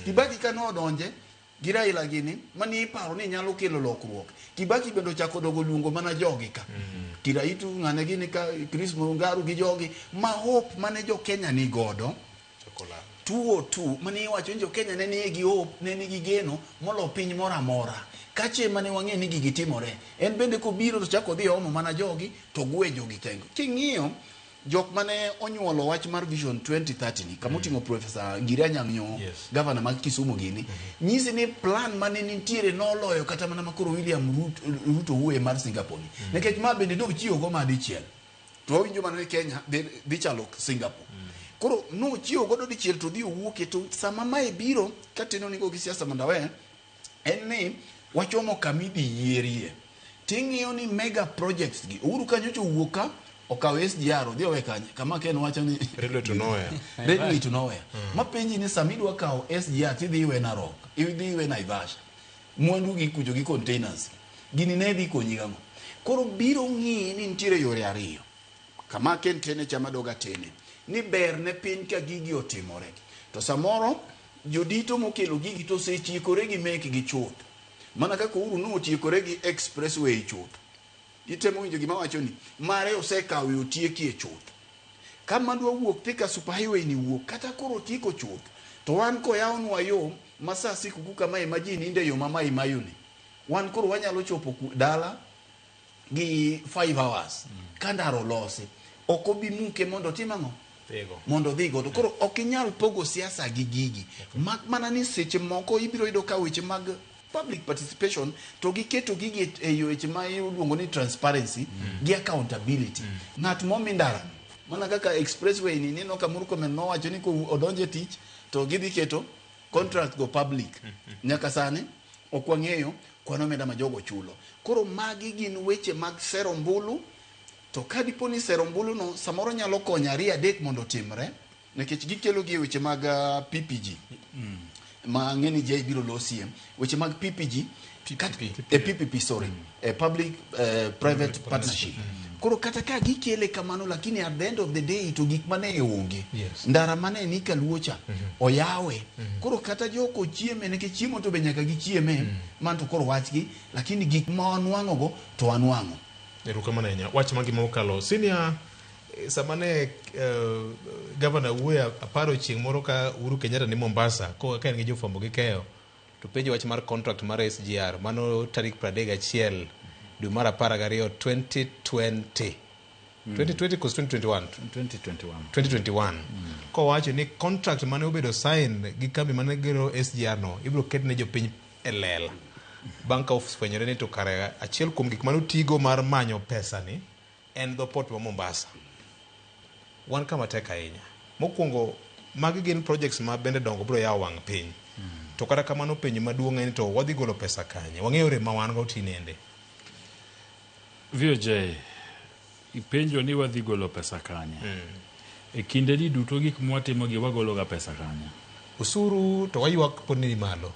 Kibaki ka nodonje, gi Raila gini, mane iparo ni nyalo kelo lokruok. Kibaki bende ochako dogo luongo mana jogi ka. Kiraitu ng'ane gini ka, Chris Mung'aru gi jogi, ma hope mane jo Kenya ni godo, 202 mane iwacho ni jo Kenya ne nigi hope, ne nigi geno molo piny moro amora. Kache mane wang'e ni gigi timore, en bende kobiro to chako dhi omo mana jogi to gwe jogi tengo. King'iyo jok mane onyuolo wach mar Vision 2030 ni, kama oting'o Professor Ngire Anyang' Nyong'o, Yes. gavana mag Kisumu gini, nyisi ni plan mane nitiere noloyo kata mana makoro William Ruto wuoye mar Singapore ni. Nikech ma bende nochiwo go ma dichiel. To wawinjo mana ni Kenya dhi chalo Singapore. Koro nochiwo godo dichiel to dhi owuoke to sama mae biro kateno ni go gi siasa mondo awe en ni wachomo kama idhi yierie. Ting'iyo ni mega projects gi Uhuru kanyocha owuok ka okawo SGR odhi owe kanye kama Ken wacho ni Railway to nowhere. Railway to nowhere. Mapenji ni sama idwa kawo SGR tidhi iwe Narok, idhi iwe Naivasha. Mwandu gi kucho gi containers. Gini ne dhi konyi gang'o? Koro biro ng'iyi ni nitiere yore ariyo. Kama Ken tene chama doga tene. Ni ber ne piny ka gigi otimore. To samoro jodito mokelo gigi to osetiekore gi mekgi chuth. Mana kaka Uhuru notiekore gi expressway chuth. Itemo winjo gima awacho ni mare osekawe otiekie chuth. Kama dwa wuok Thika superhighway ni wuok kata koro otieko chuth to wan koyawnwa yo ma sa sikuku kamae ma ji ninde yo ma Mai Mahiu ni wan koro wanyalo chopo dala gi 5 hours ka ndara olosi ok obi muke mondo otim ang'o mondo odhi godo koro ok inyal pogo siasa gi gigi mak mana ni seche moko ibiro yudo ka weche mag public participation to giketo gigi e weche ma iluongo ni transparency gi accountability. Ng'at momi ndara mana kaka expressway ni neno ka Murkomen nowacho ni kodonjo e tich to gidhi keto contract go public. Nyaka sani ok wang'eyo kwan omenda ma jogo chulo. Koro magi gin weche mag sero ombulu to ka dipo ni sero ombulu no samoro nyalo konyo ariyo adek mondo otimre nikech gikelo gi e weche mag PPG ma ang'e ni Jay biro losie weche mag PPG PPP sorry public private partnership. Koro kata ka gikele kamano lakini at the end of the day to gik mane onge. Ndara mane ni kaluo cha oyawe. Koro kata joko chieme nikech chiemo to be nyaka gichieme man to koro wachgi lakini gik ma wanwang'o go to wanwang'o. Erokamano ahinya. Wach mangima mokalo. Senior sama ne gavana wuoyo aparo chieng' moro ka Uhuru Kenyatta ni Mombasa ka en gi jofwambo gi keyo to penjo wach mar contract mar SGR mano tarik 31 dwe mar 12 2020 2020 koso 2021 2021 kowacho ni contract mane obedo sign gi kambi mane gero SGR no ibiro ket ne jopiny e lela bang' ka ofwenyore ni to kare achiel kuom gik mane otigo mar manyo pesa ni en dho port ma Mombasa. Wan kama tek ahinya. Mokwongo, magi gin projects ma bende dongo biro yawo wang' piny. To kata kamano penjo maduong' en to wadhi golo pesa kanye? Wang'eyo rem ma wan go tinende. VOJ, ipenjo ni wadhi golo pesa kanye? E kinde ni duto gik mwatimo gi wagolo ga pesa kanye? Osuru to waywak pod ni malo.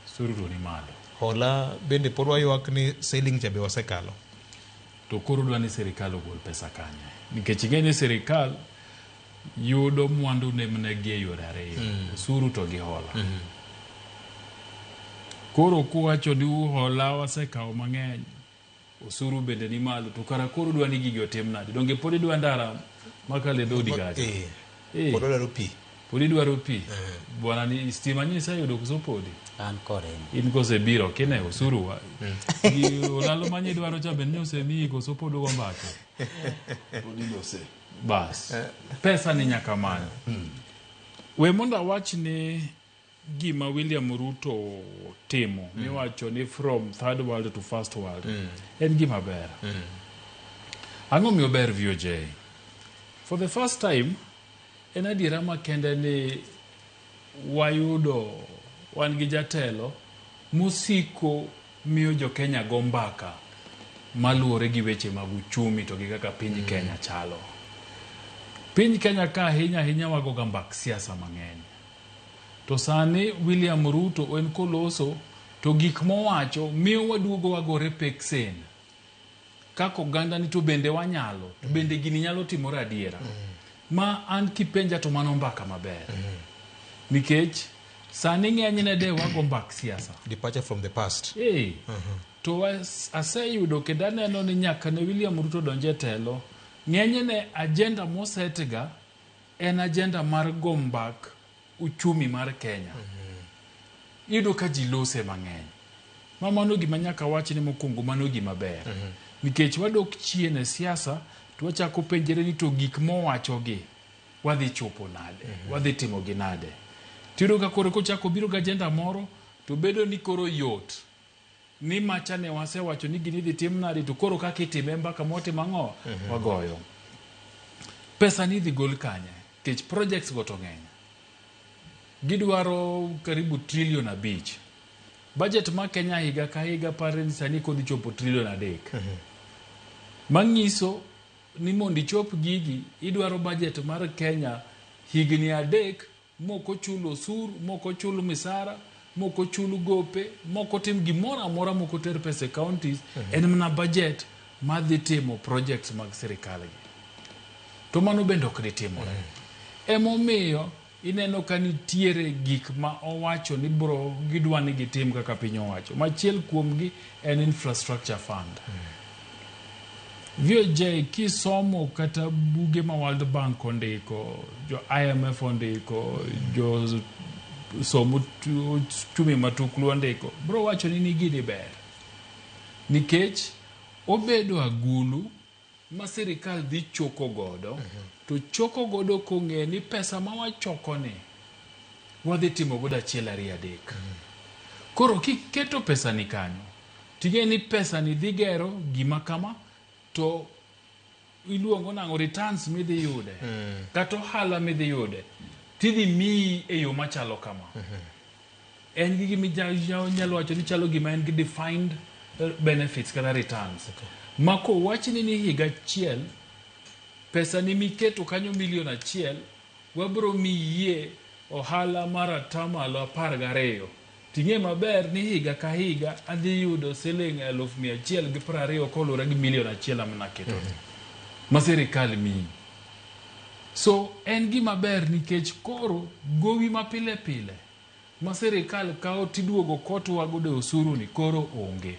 Osuru to ni malo. Hola bende pod waywak ni ceiling cha be wasekalo. To koro dwa ni sirikal ogol pesa kanye? Nikech ing'e ni sirikal yudo mwandu ne gi e yore ariyo, osuru to gi hola. Koro kuwacho ni hola wasekawo mang'eny, osuru bende ni malo, to kara koro dwa ni gigi otim nade? Donge pod idwa ndara makalo e dhoudi kacha? Pod wadwaro pi. Pod idwaro pi. Bwana ni stima ni iseyudo koso podi? An kore. In kosebiro kine osuru wa. Gi olalo manye idwaro cha bende osemiyi koso pod ugo mbaka? Pod ilose. Bas. Pesa ni nyaka many. We mondo awach ni gima William Ruto timo miwacho ni from third world to first world en gima ber. Ang'o miyo ber VOJ? For the first time en adiera makende ni wayudo wan gi jatelo mosiko miyo jo-Kenya go mbaka maluwore gi weche mag uchumi to gi kaka piny Kenya chalo. Piny Kenya ka ahinya ahinya wagoga mbak siasa mang'eny. To sani William Ruto en koloso to gik mowacho miyo waduogo wagore peksen. Kaka oganda ni to bende wanyalo, to bende gini nyalo timore adiera. Ma an kipenja to mano mbaka maber. Nikech sani ng'enyne de wago mbak siasa. Departure from the past. Ee, to aseyudo kendo aneno ni nyaka ne William Ruto donje telo, ng'enyne agenda mosetga en agenda mar go mbak uchumi mar Kenya. Iyudo ka ji lose mang'eny. Ma mano gima nyaka wach ni mokwongo mano gima ber. Nikech wadok chien e siasa to wachako penjre ni to gik mowachogi wadhi chopo nade, wadhi timogi nade. Tiyudo ka koro kochako biro gi agenda moro to bedo ni koro yot ni macha ne wasewacho ni gini idhi tim nade to koro kaka itime mbaka mwatimo ang'o wagoyo. Pesa ni idhi gol kanye? Nikech projects go to ng'eny. Gidwaro karibu trilion 5. Budget ma Kenya higa ka higa pare ni sani kodhi chopo trilion 3. Manyiso ni mondo ichop gigi idwaro budget mar Kenya higni 3 mok ochul osuru, mok ochul misara, mok ochul gope, mok otim gimoro amora, mok oter pesa e counties, en mana budget madhi timo projects mag sirikal gi. To mano bende ok ditimore. Emomiyo ineno ka nitiere gik ma owacho ni bro gidwa ni gitim kaka piny owacho. Machiel kuomgi en infrastructure fund. VOJ kisomo kata buge ma World Bank ondiko, jo IMF ondiko, jo somo uchumi matuklu ondiko, bro wacho ni gini ber. Nikech obedo agulu ma sirikal dhi choko godo, to choko godo kong'e ni pesa ma wachoko ni wadhi timo godo 1 2 3. Koro kiketo pesa ni kanyo, ting'e ni pesa ni dhi gero gima kama, to iluongo nang'o returns midhi yude, kata ohala midhi yude, tidhi miyi e yo machalo kama. En gi gima nyalo wacho ni chalo gima en gi defined benefits kata returns. Ma kowachni ni higa achiel, pesa ni miketo kanyo milion 1, wabro miyie ohala mar 12%. Ting'e maber ni higa ka higa adhi yudo siling 120,000 koluwore gi milion 1 amana keto ma sirikal miyi. So en gima ber nikech koro gowi ma pile pile ma sirikal kawo tiduogo kotwa godo e osuru ni koro onge.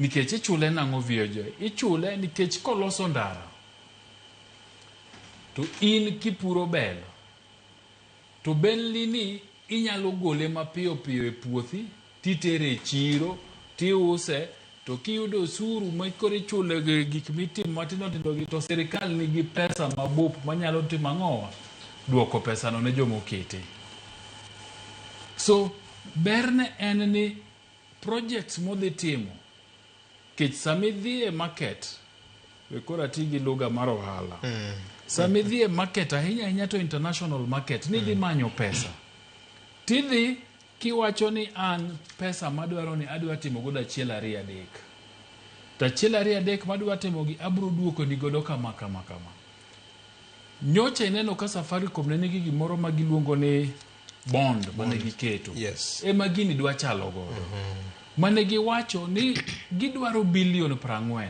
Nikech ichule nang'o VOJ? Ichule nikech koloso ndara to in kipuro bel to belni ni inyalo gole mapiyo piyo e puothi titere e chiro tiuse to kiyudo osuru ma koro ichulo gi gik mitimo matindo tindo gi to sirikal nigi pesa mabup manyalo timo ang'owa duoko pesano ne jomokete. So berne en ni projects modhi timo kech sama idhi e market, we koro ati gi lugha mar ohala, sama idhi e market ahinya ahinya to international market ni idhi manyo pesa tidhi kiwacho ni an pesa madwaro ni adwa timo godo 1 2 3 to 1 2 3 madwa timo gi abro duoko ni godo kama kama kama. Nyocha ineno ka Safaricom ne nigi gimoro ma giluongo ni bond mane giketo. Ema gini dwa chalo godo. Mane giwacho ni gidwaro bilion 40.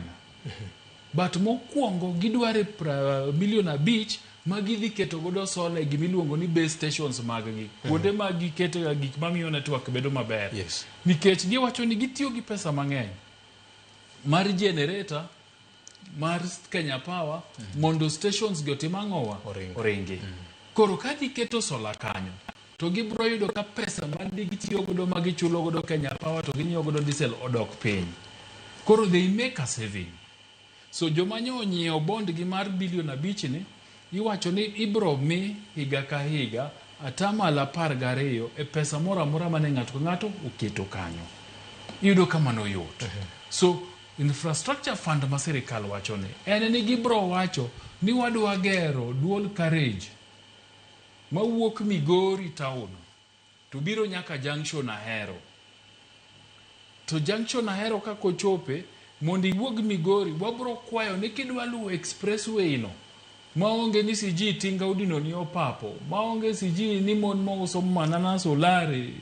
But mokwongo gidwaro milion 5 ma gidhi keto godo sola e gimiluongo ni base stations mag gi. Kuonde ma gikete gik mamiyo network bedo maber. Nikech giwacho ni gitiyo gi pesa mang'eny mar generator. mar Kenya Power mondo stations gi otim ang'owa Oring. oringi. Koro ka giketo solar kanyo to gibiro yudo ka pesa ma gitiyo godo ma gichulo godo Kenya Power to ginyiewo godo diesel odok piny. Koro they make a saving. So joma nyo onyiewo bond gi mar bilion 5 ni iwacho ni ibro mi higa ka higa 12% e pesa moro amora mane ng'ato ka ng'ato oketo kanyo. Iyudo ka mano yot. So infrastructure fund ma sirikal wacho ni en ni gibro wacho ni wadwa gero dual carriage mawuok Migori town to biro nyaka junction Ahero. To junction Ahero kakochope mondo iwuog Migori wabro kwayo ni kidwa luwo expressway no maonge ni siji tinga odino ni opapo, maonge siji ni mon mauso mananas olare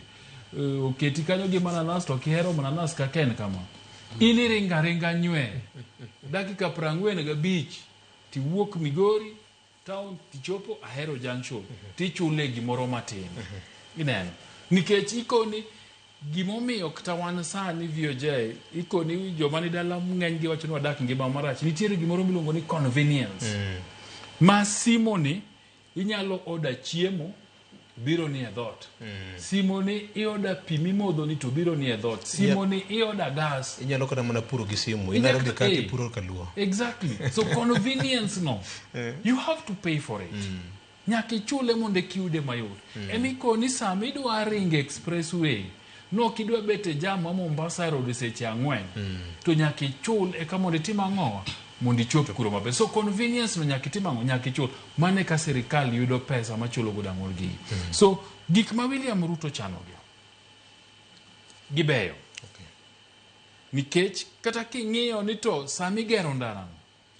oketi kanyo gi mananas to kihero mananas kaka en kama. In iringa ringa nywe dakika 45 tiwuok Migori town tichopo Ahero junction tichule gimoro matin. Ineno nikech ikoni gimomiyo kata wan sani VOJ ikoni joma ni dala ng'eny gi wacho ni wadak ngima marach nitiere gimoro miluongo ni convenience ma simo ni inyalo oda chiemo biro ni e dhoot. Simo ni ioda pi mimodho ni to biro ni e dhoot. Simo ni ioda gas. Inyalo kata mana puro gi simu. Inyalo Inalo gi kata- kata eh. ipuro kaluo. Exactly. So convenience no. You have to pay for it. Nyaka ichule mondo ikiyude mayot. Emikoni sama idwa ringo expressway, nok idwa bet e jam ma Mombasa Road seche 4, to nyaka ichul eka mondo itim ang'owa mondo ichop kuro maber. So convenience no nyaka itim ang'o? Nyaka ichul. Mano eka sirikal yudo pesa machulo godo ang'o gigi. So gik ma William Ruto chanogi gibeyo. Okay. Nikech kata king'iyo ni to sama igero ndarano,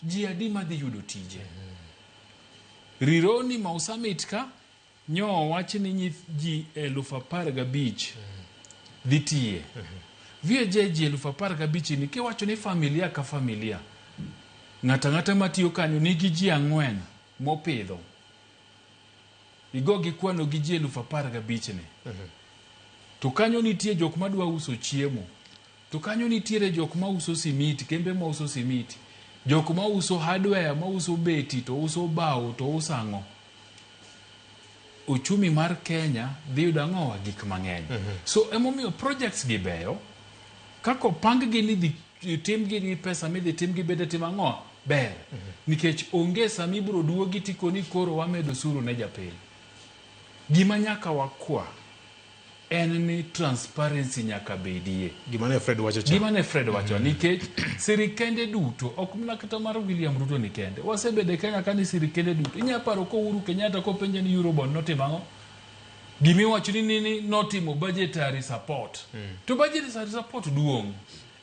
ji adi madhi yudo tije? Rironi Mau Summit ka nyo owach ni ji 15,000 dhi tiye. VJ ji 15,000 ni kiwacho ni familia ka familia ng'ato ang'ata matiyo kanyo nigi ji 4 mopidho. Igo gi kwano gi ji 15,000 ni. To kanyo nitie jok madwa uso chiemo. To kanyo nitiere jok mauso simiti, kembe mauso simiti. Jok mauso hardware, mauso beti, to uso bao, to uso ang'o. Uchumi mar Kenya dhi yudo ang'owa gik mang'eny. So emomiyo projects gi beyo, kaka opang gi ni dhi timgi gi pesa midhi timgi bende tim ang'o ber. Nikech onge sama ibiro duogi tikoni koro wamedo osuru ne japiny. Gima nyaka wakwa en ni transparency nyaka bedie. Gima ne Fred wacho cha. Gima ne Fred wacho nikech sirikende duto ok mana kata mar William Ruto ni kende. Wasebedo e Kenya ka ni sirikende duto. Inya paro ko Uhuru Kenyatta kopenje ni Eurobond notimo ang'o? Gimiwacho ni notimo budgetary support. To budgetary support duong'.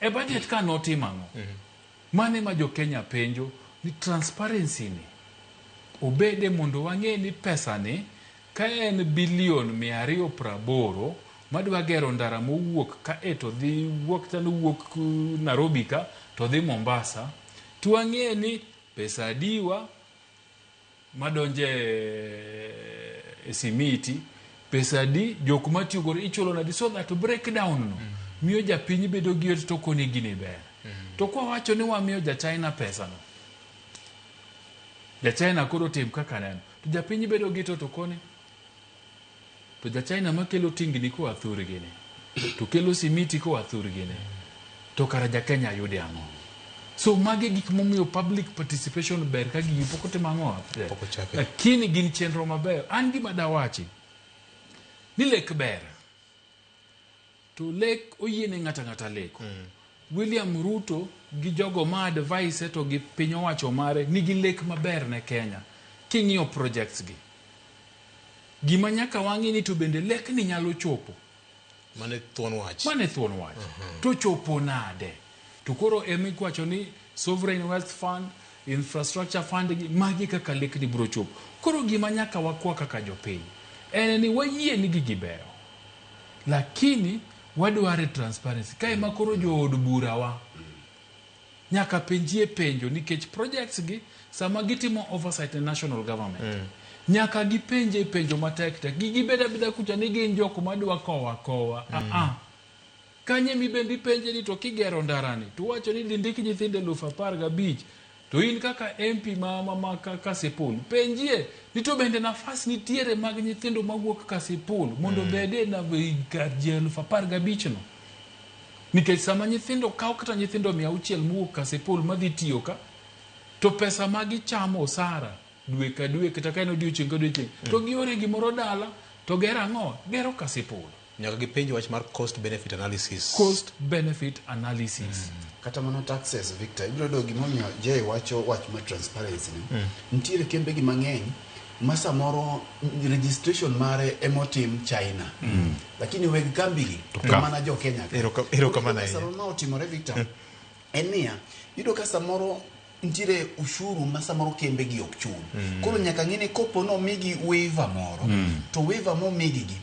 E budget ka notimo ang'o? Mano ema jo Kenya penjo ni transparency ni obede mondo wang'e ni pesa ni ka en bilion 280 madwa gero ndara mowuok kae to dhi wuok tano wuok Nairobi ka to dhi Mombasa to wang'e ni pesa adiwa madonje e simiti pesa adi jok matiyo godo ichulo nadi so that breakdown no miyo japiny bedo gi yot to koni gini ber. To kwa wacho ni wamiyo ja China pesa no, ja China koro tim kaka neno to japiny bedo gi to koni to ja China makelo tingni koa thurgi ni to kelo simiti koa thurgi ni to kara ja Kenya yude ang'o? So magi gik momiyo public participation ber ka gigi pok otimo ang'o? Pok ochaki. Lakini gin chenro mabeyo. An gima dawachi ni lek ber to lek oyiene ng'ato ang'ata leko. William Ruto gi jogo ma advise to gi piny owacho mare nigi lek maber ne Kenya. King'iyo projects gi, gima nyaka wang'i ni to bende lek ni nyalo chopo. Mane thuon wach. Mane thuon wach. To chopo nade? To koro ema ikwacho ni sovereign wealth fund, infrastructure fund gi magi kaka lek ni biro chopo. Koro gima nyaka wakwa kaka jopiny en ni wayie ni gigi beyo, lakini wadware transparency. Kae ma koro jood burawa nyaka penjie penjo nikech projects gi sama gitimo oversight ne national government nyaka gipenje penjo matek tek. Gibed abeda kucha ni gin jok madwa kowa kowa. Kanye mibendi penje ni to kigero ndarani to wacho ni dindik nyithindo 15,000 To in kaka MP ma Kasipul, penjie ni to bende nafas nitiere mag nyithindo mawuok Kasipul mondo obed e kar ji 15,000 no. Nikech sama nyithindo kaw kata nyithindo 600 mowuok Kasipul madhi tiyo ka, to pesa ma gichamo osara dwe ka dwe kata ka en odiochieng' ka odiochieng', to giore gimoro dala, to gero ang'o? Gero Kasipul. Nyaka gipenj wach mar cost benefit analysis. Cost benefit analysis. Kata mana taxes, Victor, ibiro yudo gimomiyo Jay wacho wach mar transparency ni. Nitiere kembe gi mang'eny ma samoro registration mare emotim China. Lakini weg kambi gi to mana jo Kenya ka. Erokamano ahinya. Sama ma otimore, Victor, en niya, iyudo ka samoro nitiere ushuru ma samoro kembe gi ok chul. Koro nyaka ng'e ni kopo nomigi waiver moro, to waiver momigi gi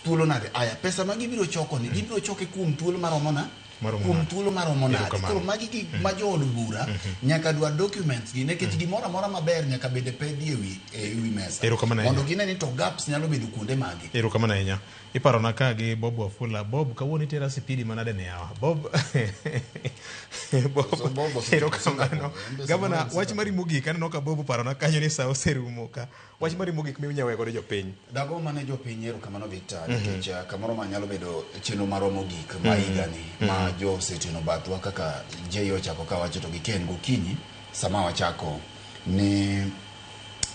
thuolo nade? Aya, pesa ma gibiro choko ni, gibiro choke kuom thuolo maromo na? Kuom thuolo maromo nade? Koro magi gik ma jood bura nyaka dwar documents gi, nikech gimoro amora maber nyaka bende pedhi e wi mesa. Erokamano Mondo gine ni to gaps nyalo bedo kuonde mage. Erokamano ahinya. Iparona ka gi Bob Wafula. Bob, kawuono itera sipidi manade ne yawa. Bob, Bob, So Bob osechopo erokamano. Singapore, en be Gavana, samoro en wach mari mogik, aneno ka Bob oparona kanyo ni sa oserumo ka. Wach mari mogik minya weyo godo jopiny. Dago mane jopiny erokamano, Victor, nikech kamoro ma nyalo bedo chenro marwa mogik ma higani ma jo oseteno bathwa kaka Jay ochako kawacho to gi Ken gokinyi sama wachako ni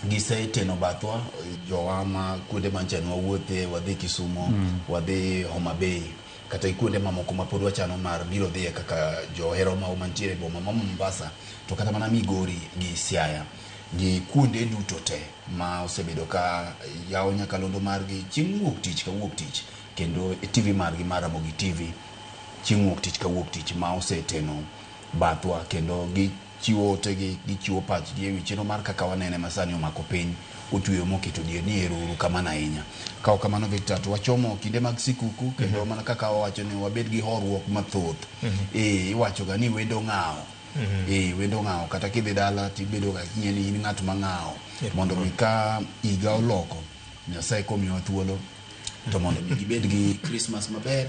giseteno bathwa jowa ma kuonde mancha ne wawuothe, wadhi Kisumo, wadhi Homa Bay kata kuonde mamoko ma pod wachano mar biro dhiye kaka johero ma mantiere e boma ma Mombasa, to kata mana Migori gi Siaya gi kuonde duto te ma osebedo ka yawo nyakalondo margi chieng' wuok tich ka wuok tich, kendo e TV margi mar Ramogi TV chieng' wuok tich ka wuok tich ma oseteno bathwa, kendo gichiwo otegi, gichiwo pachgi ewi chenro mar kaka wanene ma sani omako piny otweyo moketo dier ni ero uru kamano ahinya. Ka ok kamano, Victor, to wachomo kinde mag sikuku, kendo mana kaka wawacho ni wabed gi horuok mathoth. Iwacho ga ni wendo ng'awo. Wendo ng'awo, kata kidhi dala tibedo ga king'e ni in ng'at ma ng'awo, mondo mi ka higa oloko, Nyasaye komiyowa thuolo, to mondo mi gibed gi Christmas maber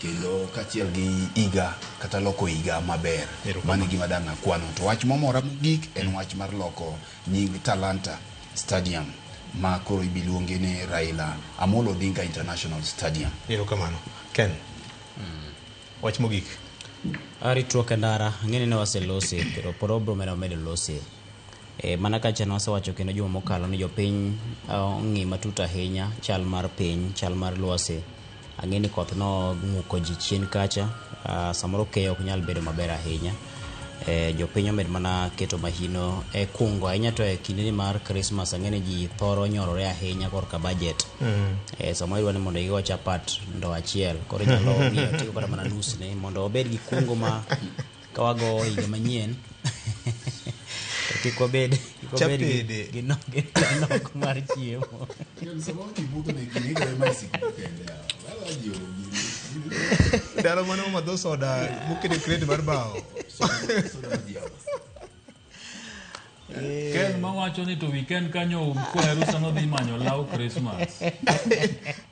kendo kaachiel gi higa kata loko higa maber. Mano e gima dang' akwano. To wach momora mogik en wach mar loko nying Talanta Stadium ma koro ibiluonge ni Raila Amolo Odinga International Stadium. Erokamano. Ken. Wach mogik. Ritruok e ndara, ang'e ni ne waselose kendo pod wabiro medo lose. Mana kacha ne wasewacho kendo juma mokalo ni jopiny ong'i matut ahinya chal mar piny, chal mar lwasi. Ang'e ni koth nong'uko ji chien kacha, samoro keyo ok nyal bedo maber ahinya. Jopiny omed mana keto mahino e kungo ahinya, to e kindeni mar Christmas ang'e ni ji thoro nyorore ahinya korka budget. Samoro idwa ni mondo igo chapat ndo achiel, koro inyalo ng'iyo tigo kata mana nus ne mondo obed gi kungo ma ka wago higa manyien to kik wabed Chapede. gi nok mar chiemo. Samoro kibudho ne gini igoye mana e sikuku kende yawa. Wala ji oro gini. Ndalo mane wamadho soda moketo e crate mar bao. Soda ma ji Ken mawacho ni to weekend kanyo kwaye rusa nodhi manyo law Christmas.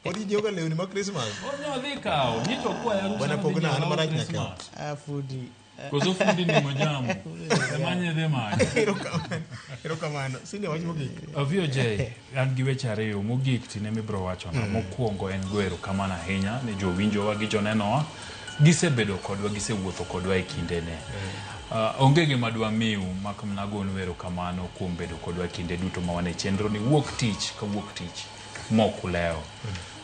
Pod ji nyiewoga lewni mag Christmas. Nodhi kawo, nyicho kwaye rusa Bwana nodhi Pogna, nyiewo an law marach nyaka. Christmas. Ah, fundi. Koso fundi ni mojamo. Ema nyidhi manyo. Erokamano. Erokamano. Sinde wach mogik. VOJ, an gi weche ariyo mogik tine mibiro wachona. Mokwongo en go erokamano ahinya ne jowinjowa gi jonenowa. Gisebedo kodwa, gisewuotho kodwa e kindene. Onge gima dwa miu mak mana gonu erokamano kuom bedo kodwa kinde duto ma wan e chenro ni wuok tich ka wuok tich mok ulewo.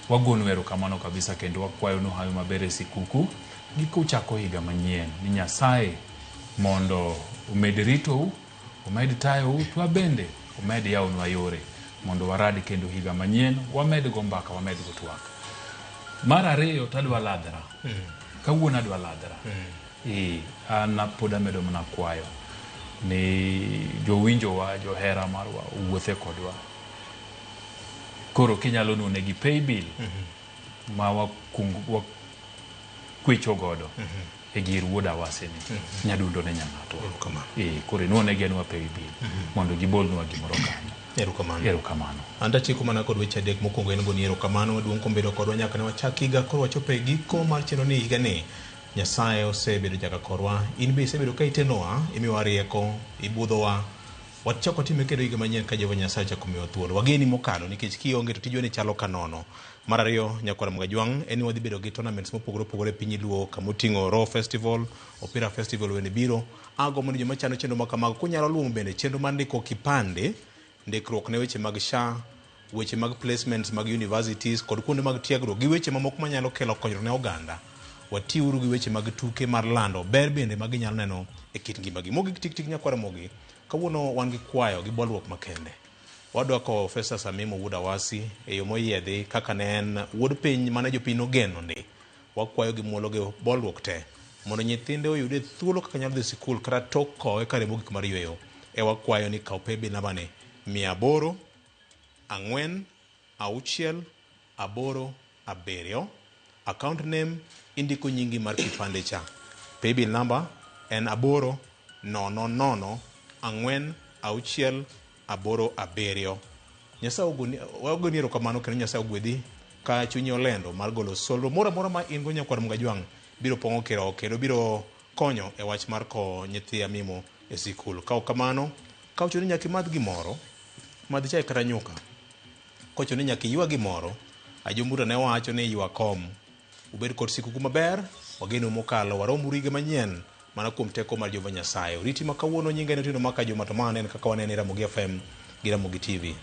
Wagonu erokamano kabisa kendo wakwayonu hawi maber e sikuku gi kuchako higa manyien ni Nyasaye mondo omed ritou, omed tayou, to wabende omed yawonwa yore mondo warad kendo higa manyien, wamed go mbaka, wamed go twak. Mar ariyo to adwa ladhra. Kawuono adwa ladhra. An pod amedo mana kwayo ni jowinjowa, johera marwa owuothe kodwa. Koro kinyalo nonegi paybill ma wakwecho godo e gir wuod Awasi ni nyadundo ne nyang'atwa. Erokamano. Koro inuonegi anwa paybill mondo gibolnwa gimoro kanyo. Erokamano. Erokamano. An tatieko mana kod weche adek. Mokwongo en goni erokamano maduong' kuom bedo kodwa nyaka ne wachak higa, koro wachopo e giko mar chenro ni higani. Nyasaye osebedo jaka korwa. In be isebedo ka itenowa, imiyowa rieko, ibudhowa. Wachak watime kendo higa manyien ka Jehova Nyasaye ochako miyowa thuolo. Wageni mokalo nikech kionge to tijwa ni chalo ka nono. Mar ariyo, nyakwar Mgajwang', en ni wadhi bedo gi tournaments mopogore opogore e piny Luo kamoting'o Raw Festival, Opira Festival bende biro. Agombo ni joma chano chenro ma kamago kunyalo luwo bende chenro mar ndiko kipande, ndikruok ne weche mag SHA, weche mag placements mag universities kod kuonde mag tiegruok gi weche mamoko manyalo kelo konyruok ne oganda. Watiuru gi weche mag tuke mar lando ber bende ma ginyalo neno e kit ngimagi. Mogik tik tik nyakwar Ramogi, kawuono wan gi kwayo gi bolruok makende. Wadwa kowo Festus Amimo wuod Awasi e yo moyiedhi kaka ne en wuod piny mane jopiny nogeno ndi. Wakwayo gi muolo gi bolruok te mondo nyithinde oyude thuolo kaka nyalo dhi sikul kata tok kowe kare mogik mar yweyo. E wakwayo ni kaw paybill namba ni 800 4 6 8 7. Account name indiko nyingi mar kipande cha. Paybill number en 8 0 0 4 6 8 7. Nyasaye ogoni wagoni erokamano kendo Nyasaye ogwedhi ka chunyi olendo mar golo solro moro amora ma in go nyakwar Mgajwang' biro pong'o kirowo kendo biro konyo e wach mar kowo nyithi Amimo e sikul. Ka ok kamano, ka ochuno ni nyaka imadh gimoro, madh chai kata nyuka. Kochuno ni nyaka iywa gimoro, Ajumbuta ne wacho ni ywa kom. Ubed kod sikuku maber, wageno mokalo, warom uru higa manyien mana kuom teko mar Jehova Nyasaye. Oriti ma kawuono nyinga en Otieno Maka Juma to ma en kaka wanene Ramogi FM gi Ramogi TV.